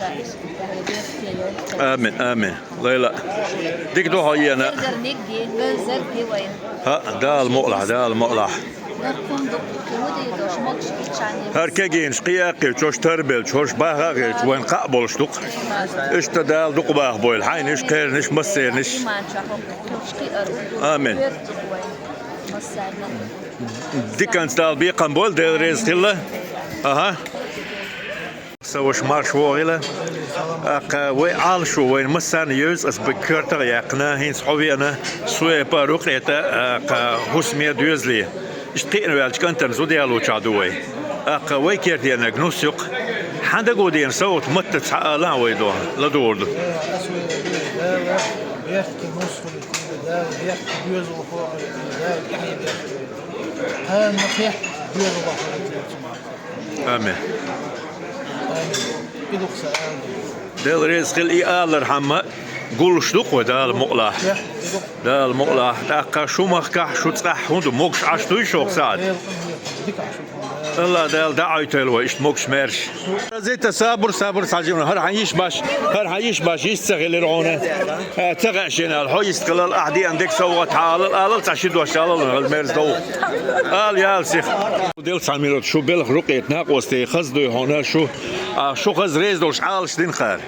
Хаза. Амин, амин. Лайла. Дика ду хьо ена. Везар нигде, везар ди вайн. ХӀаъ, Дала мукъалахь, Дала мукъалахь. ХӀара кегийнаш кхиа а кхиъча, хӀорш тарбелча, хӀорш баха а хилча, вайн кхаъ болуш ду-кх. Иштта Дала дукха баха бойла. Хьайнаш, кхернаш, массернаш. Амин. Диканца Дала бекхам бойла, Дела реза хила. Аха. Сан ваша, марш вогӀийла. ТӀаккха вай Ӏалашо вайна массарна евза, ас бага коьртах а яьккхина, хӀинца хьо веана, Суэпа, Рукъета, тӀаккха хӀусаме, доьзале. Иштта кхиъна ваьлча кӀантана зуда ялочохь ду вай. ТӀаккха вай кертенаг нус ю-кх. Хьан даго деана совгӀат матта цхьа алахь вай дохьа, ладугӀур ду. Амин. Дела реза хила, и алархьама гуллуш ду-кх вай, Дала мукъалахь. Дала мукъалахь. ТӀаккха шу махкахь, шу цӀахь хӀун ду, могуш Ӏаш дуй шух сагӀат? Аллах Дала дӀаоьйтийла вай иштта могуш-маьрша. Зита, сабур, сабур, схьажимна. ХӀара хьан йиш баш, хӀара хьан йиш баш, йист ца хилира хьуна. А, ца хаьа шена аьлла, хьо йист хилал, ахь деана дика совгӀат хьан алал, алал цхьа ши дош алал, хӀара мерза дов. Ала яла сиха. Дела цхьана минот, шу белхан Рукъета накъостий хаза дуй хьуна, шу, а, шу хаза реза долуш Ӏалаш дина хара.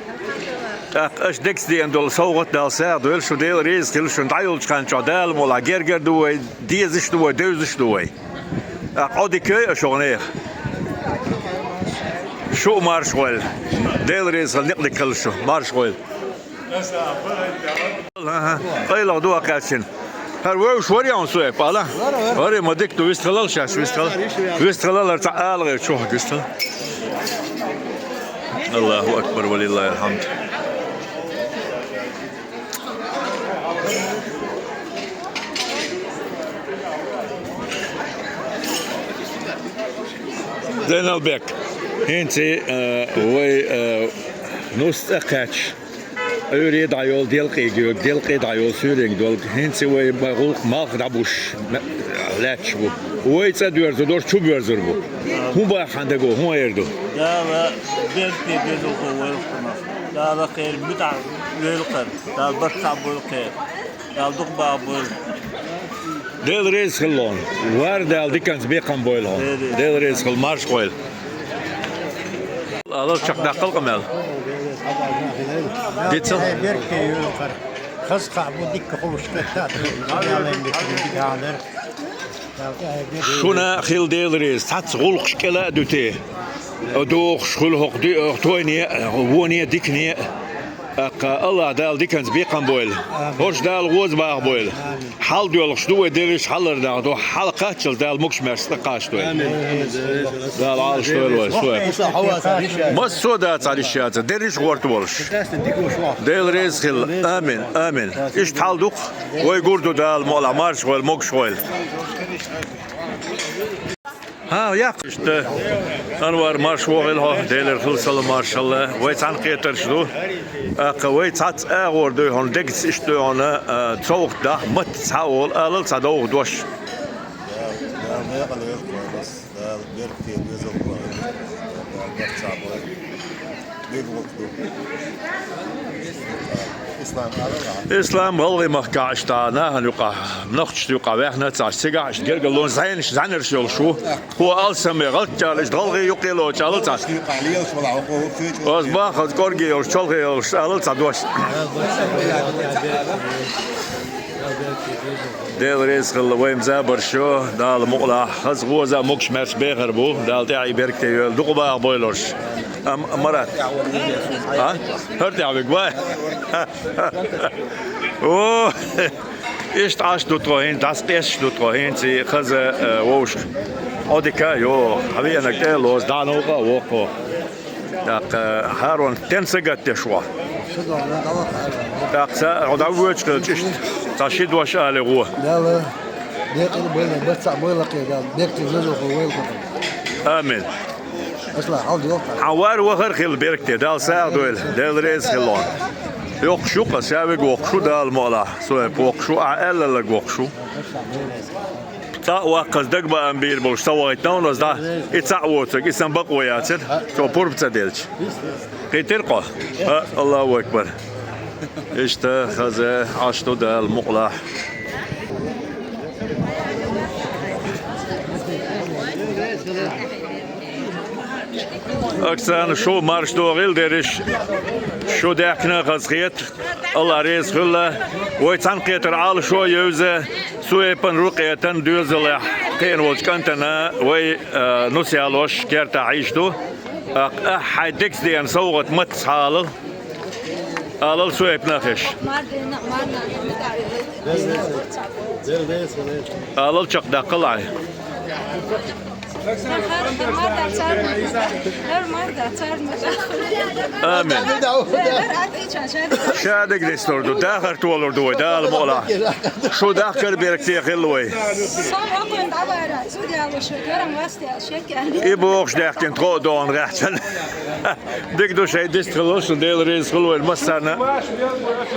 ТӀаккха аша дегца деана долу совгӀат Дала сагӀа дойла, шу Дела реза хила, шуна дӀайолчу хан чохь Дала мукъалахь гергара ду вай, дезаш ду вай, девзаш ду вай. ТӀаккха Ӏодика йой аша хӀокху нехан. Шу а марша гӀойла. Дела реза хила, некъ дика хила шу. Марша гӀойла. ХӀан-хӀа, къайлаха ду акхаьччина. ХӀара вевзаш вара яун Суэп, ала? ХӀара ма дика ду, вистхилал шаьш, вистхилал. Вистхилал, хӀара цхьа ала гӀайра чохь вистхилал. Аллаху акбар, ва лиллахил хьамд. Зайналбек, хӀинца, э, вай, э, нус цӀа кхаьчча, Ӏуьйре дӀайолу делкъе гоьгу, делкъе дӀайолу суьйренга долгу. ХӀинца вай ма гӀуллакх малх дӀабуш ма-, лаьтташ бу. Вай цӀа доьрзур долуш чу боьрзур бу. ХӀун баха хьан даго, хӀун эр ду? Дала беркате безалхо вай хӀокхунах. Дала кхеран муьтӀахь лойла кхара. Дала барт цхьаъ бойла кхеран. Дала дукха баха бойла. Дела реза хила хьуна. Вар Дала диканца бекхам бойла хьуна. Дела реза хила, марша гӀойла. Алал чекхдаккхал къамел. Дицал. Беркате йойла кхара. Хаза кхаъ бу, дикка ховш кхетта, Дала дика хьалар. Шуна хила Дела реза, цхьацца гӀуллакхаш кӀела а дуьте. Дохуш хуьлу хӀокху ди-, тойне а, воне а, дикане а. ТӀаккха Аллах Дала диканца бекхам бойла. ХӀорш Дала гӀоза баха бойла. Хьал доьлхуш ду вай, дерриш хьалар нах ду. Хьал кхаччалц Дала могуш-маьрша цӀа кхачадойла. Дала Ӏалашдойла вай, Суэп. Массо а дац хьан йиш яцар, дерриш а гӀорта волуш. Дела реза хила. Амин, амин. Иштта хьал ду-кх. Вай гур ду Дала мукъалахь, марша гӀойла, могуш гӀойла. ХӀан, яккха. Иштта, Анвар, марша вогӀийла хьо, Делера хила салам маршалла. Вай цхьаьна кхетарш ду. ТӀаккха вай цхьацца агӀор дуй хьуна, дегца иштта дуй хьуна, а, совгӀат даха, матта цхьа олу, алал цхьа довха дош. Дала, Дала некъа лойла кхарнас, Дала беркате безалхо, Дала барт цхьаъ бойла. Ислам гӀалгӀай махкахь иштта нахана юкъахь, нохчашна юкъахь ваьхна ца Ӏаш, цигахь иштта гергарлонаш, зӀенаш, зӀаьнарш йолуш ву. Кхо алсаме гӀалт чӀала, иштта гӀалгӀай юкъе лоцу чӀала ца Ӏаш. Оцу бахаза кӀорге йолуш, чолхе йолуш, алал цхьа дош. Дела реза хила, вайн забарш йо, Дала мукъалахь, хаза гӀоза могуш-маьрша бехар бу, Дала тӀаьхье беркате йойла, дукха баха бойла хӀорш. Ам-, Марат. А? ХӀара тӀехь виг вай? О! Иштта Ӏаш ду тхо хӀинца, дӀасакъесташ ду тхо хӀинца хаза, э, вовшах. Ӏодика а йо, хьавеанарг тӀе а лозу, дӀа новкъа а воккхо. ТӀаккха хӀарон тен са гатдеш ву. ТӀаккха ца хьо дӀавоьдуш хилча иштта, цхьа ши дош али гӀо. Дала, декъала бойла, бац цхьаъ бойла кхе, Дала, бехке зазо хо войла хо. Амин. Хьан вар вахар хила беркате, Дала сагӀа дойла, Дела реза хила хьуна. Йоккхуш ю-кх ас, шаверг воккхуш ву, Дала мукъалахь, со хӀепа воккхуш ву, ахьа аьллалаг воккхуш ву. Цхьаъ ваккхаза дагабаам бийр болуш ца вахийтина хьуна ас дӀа, и цхьаъ воцург, и сан бакъо яцара, цо пурба ца делча. Кхийтира-кх хьо? А, Аллаху акбар. Иштта хаза Ӏаш ду, Дала мукъалахь. Оксана, шу марша догӀийла, дерриш, шу даьхкина хазахета, Аллахь реза хуьлда. Вай цхьаьнакхетар Ӏалашо а евза, Суэпан рукъетан доьзалехь кхиъна волчу кӀантана вай, а, нус ялош кертахь йиш ду. ТӀаккха ахь хьайн дегца деана совгӀат маттаца хьаалал. Алал Суэпана хезаш. Алал, чекхдаккхал ахь. Амин. Ша дегнаш лур ду, дахар толур ду вай, Дала мукъалахь. Шу дахкар беркате хилла вай. И бохуш даьхкина тхо а догӀун гӀаьхчана. Дика ду шайн дист хилла, шун Дела реза хуьлда вайна массарна.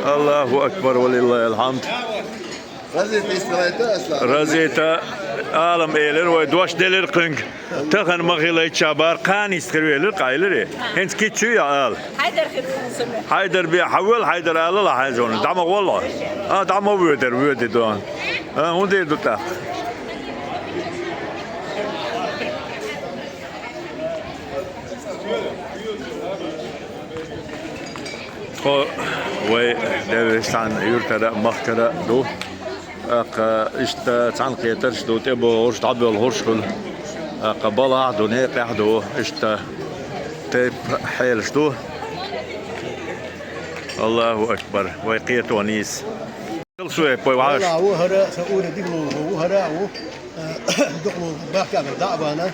Аллаху акбар, ва лиллахил хьамд. Разита, алам элира вай, дош делира кхуьнга. Тахана ма хилайча бара, кхана йист хир велира, къайлира. ХӀинца кийча ю я ала? Хьайдар хир ву саме. Хьайдар бе, хьан вел Хьайдар алала хьайзона, дӀа ма гӀолло. А, дӀа ма воьдар, воьди дон. А, хӀун дийр ду тӀаккха? Тхо вай Девистан юьртара а, махкара а ду. ТӀаккха иштта цхьаьнакхетарш ду, тӀебогӀурш, дӀабоьлхурш хуьлу. ТӀаккха балахь а ду, некъехь а ду, иштта тайпа хьелаш ду. Аллаху акбар, вай кхето нийса. Шу вай вахаш. Вала ву хӀара, сан уре дика лулахо ву, хӀара а ву. Дукха лулахо бахка а бара, дӀа а бана.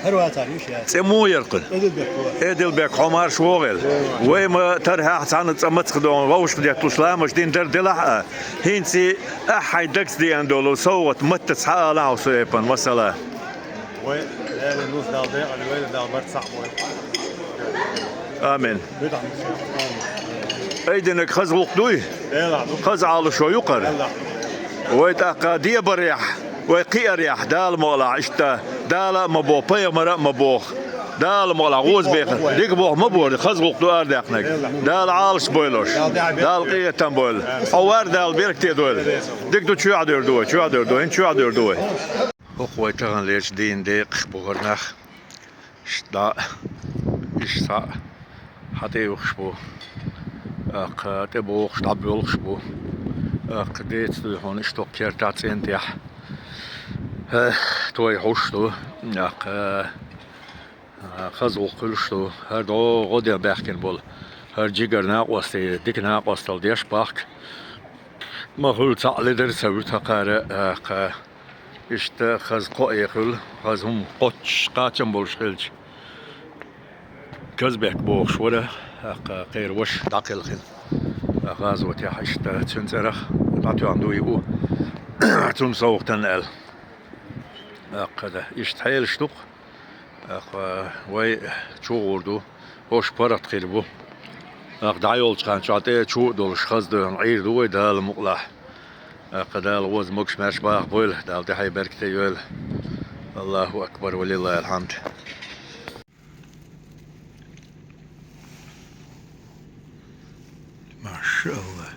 ХӀара вацара йиш яц. ЦӀе муха яра кхуьнан? Эдилбек ву. Эдилбек, хьо марша вогӀийла. Вай ма тархьехь цхьана цӀа мацах догӀун, вовшах детталуш ламаш дина дара делахь а. ХӀинца ахь хьайн дагца деана долу совгӀат маттаца хьаала хьо Суэпана, масала. Вай, Дала нус Дала декъала войла, Дала барт схьа а бойла. Амин. Айдинарг хаза гӀуллакх дуй? Хаза Ӏалашо ю-кх хӀара. Вай тӀаккха дебарехь, вай кхиарехь, Дала мукъалахь, иштта Дала а ма боху, пайхамара а ма боху. Дала мукъалахь, гӀоза бехар. Дика боху ма боху, хаза гӀуллакх ду арадаьккхинарг. Дала Ӏалаш бойла уьш. Дала къинхетам бойла. Хьо вар, Дала беркате дойла. Дика ду, чоьхьадевр ду вай, чоьхьадевр ду, хӀинца чоьхьадевр ду вай. ХӀокху вай тахана лечу дийнан декъах бу хӀара нах. Иштта дӀа, иштта схьа хьатӀеюхуш бу. ТӀаккха тӀебогӀуш, дӀабоьлхуш бу. ТӀаккха деца дуй хьуна иштта кху кертахь цӀен тӀехь. Э, той хьуш ду. ТӀаккха, э, хаза гӀуллакх хуьлуш ду. ХӀара дӀо гӀо ден баьхкина болу. ХӀара жигара накъостий, дика накъосталла деш бахка. Ма хуьлу цхьаъ ледара ца вуьту хӀокхара, э, кха. Иштта хаза кхоъ а хуьлу, хаза хӀума кхоччуш кхачам болуш хилча. Казбек бохуш вара, тӀаккха кхеран ваша дӀакхелхина. ГӀазотехь иштта цуьнан цӀарах дӀатоьхна дуй ву, цунна совгӀатана аьлла. ТӀаккха да, иштта хьелаш ду-кх. ТӀаккха вай чу гӀур ду. ХӀорш паргӀат хир бу. ТӀаккха дӀайолчу хан чохь тӀе чу а долуш, хаза доьхна Ӏийр ду вай, Дала мукъалахь. ТӀаккха Дала гӀоза могуш-маьрша баха бойла, Дала тӀаьхье беркате йойла. Аллаху акбар, ва лиллахил хьамд. Машалла.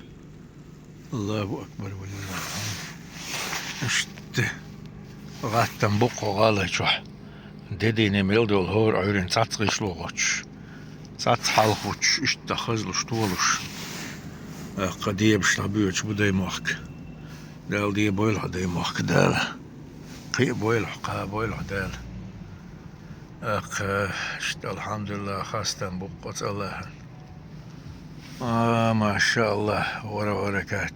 Аллаху акбар, ва лиллахил хьамд. Иштта гӀаттам бу-кх хӀокху гӀалин чохь. Де дийне мел долу хӀора Ӏуьйрана цхьацца гӀишло гӀоттуш, цхьацца хьалхавуьтуш, иштта хазлуш, толуш. ТӀаккха дебаш дӀабоьдуш бу Даймохк. Дала де бойла хьо, Даймохк, Дала. Кхиа бойла хьо, кха бойла хьо, Дала. ТӀаккха иштта, алхьамдулиллахӀ, хастам бу-кх оцу Аллахьан. А, машалла, вара баракат.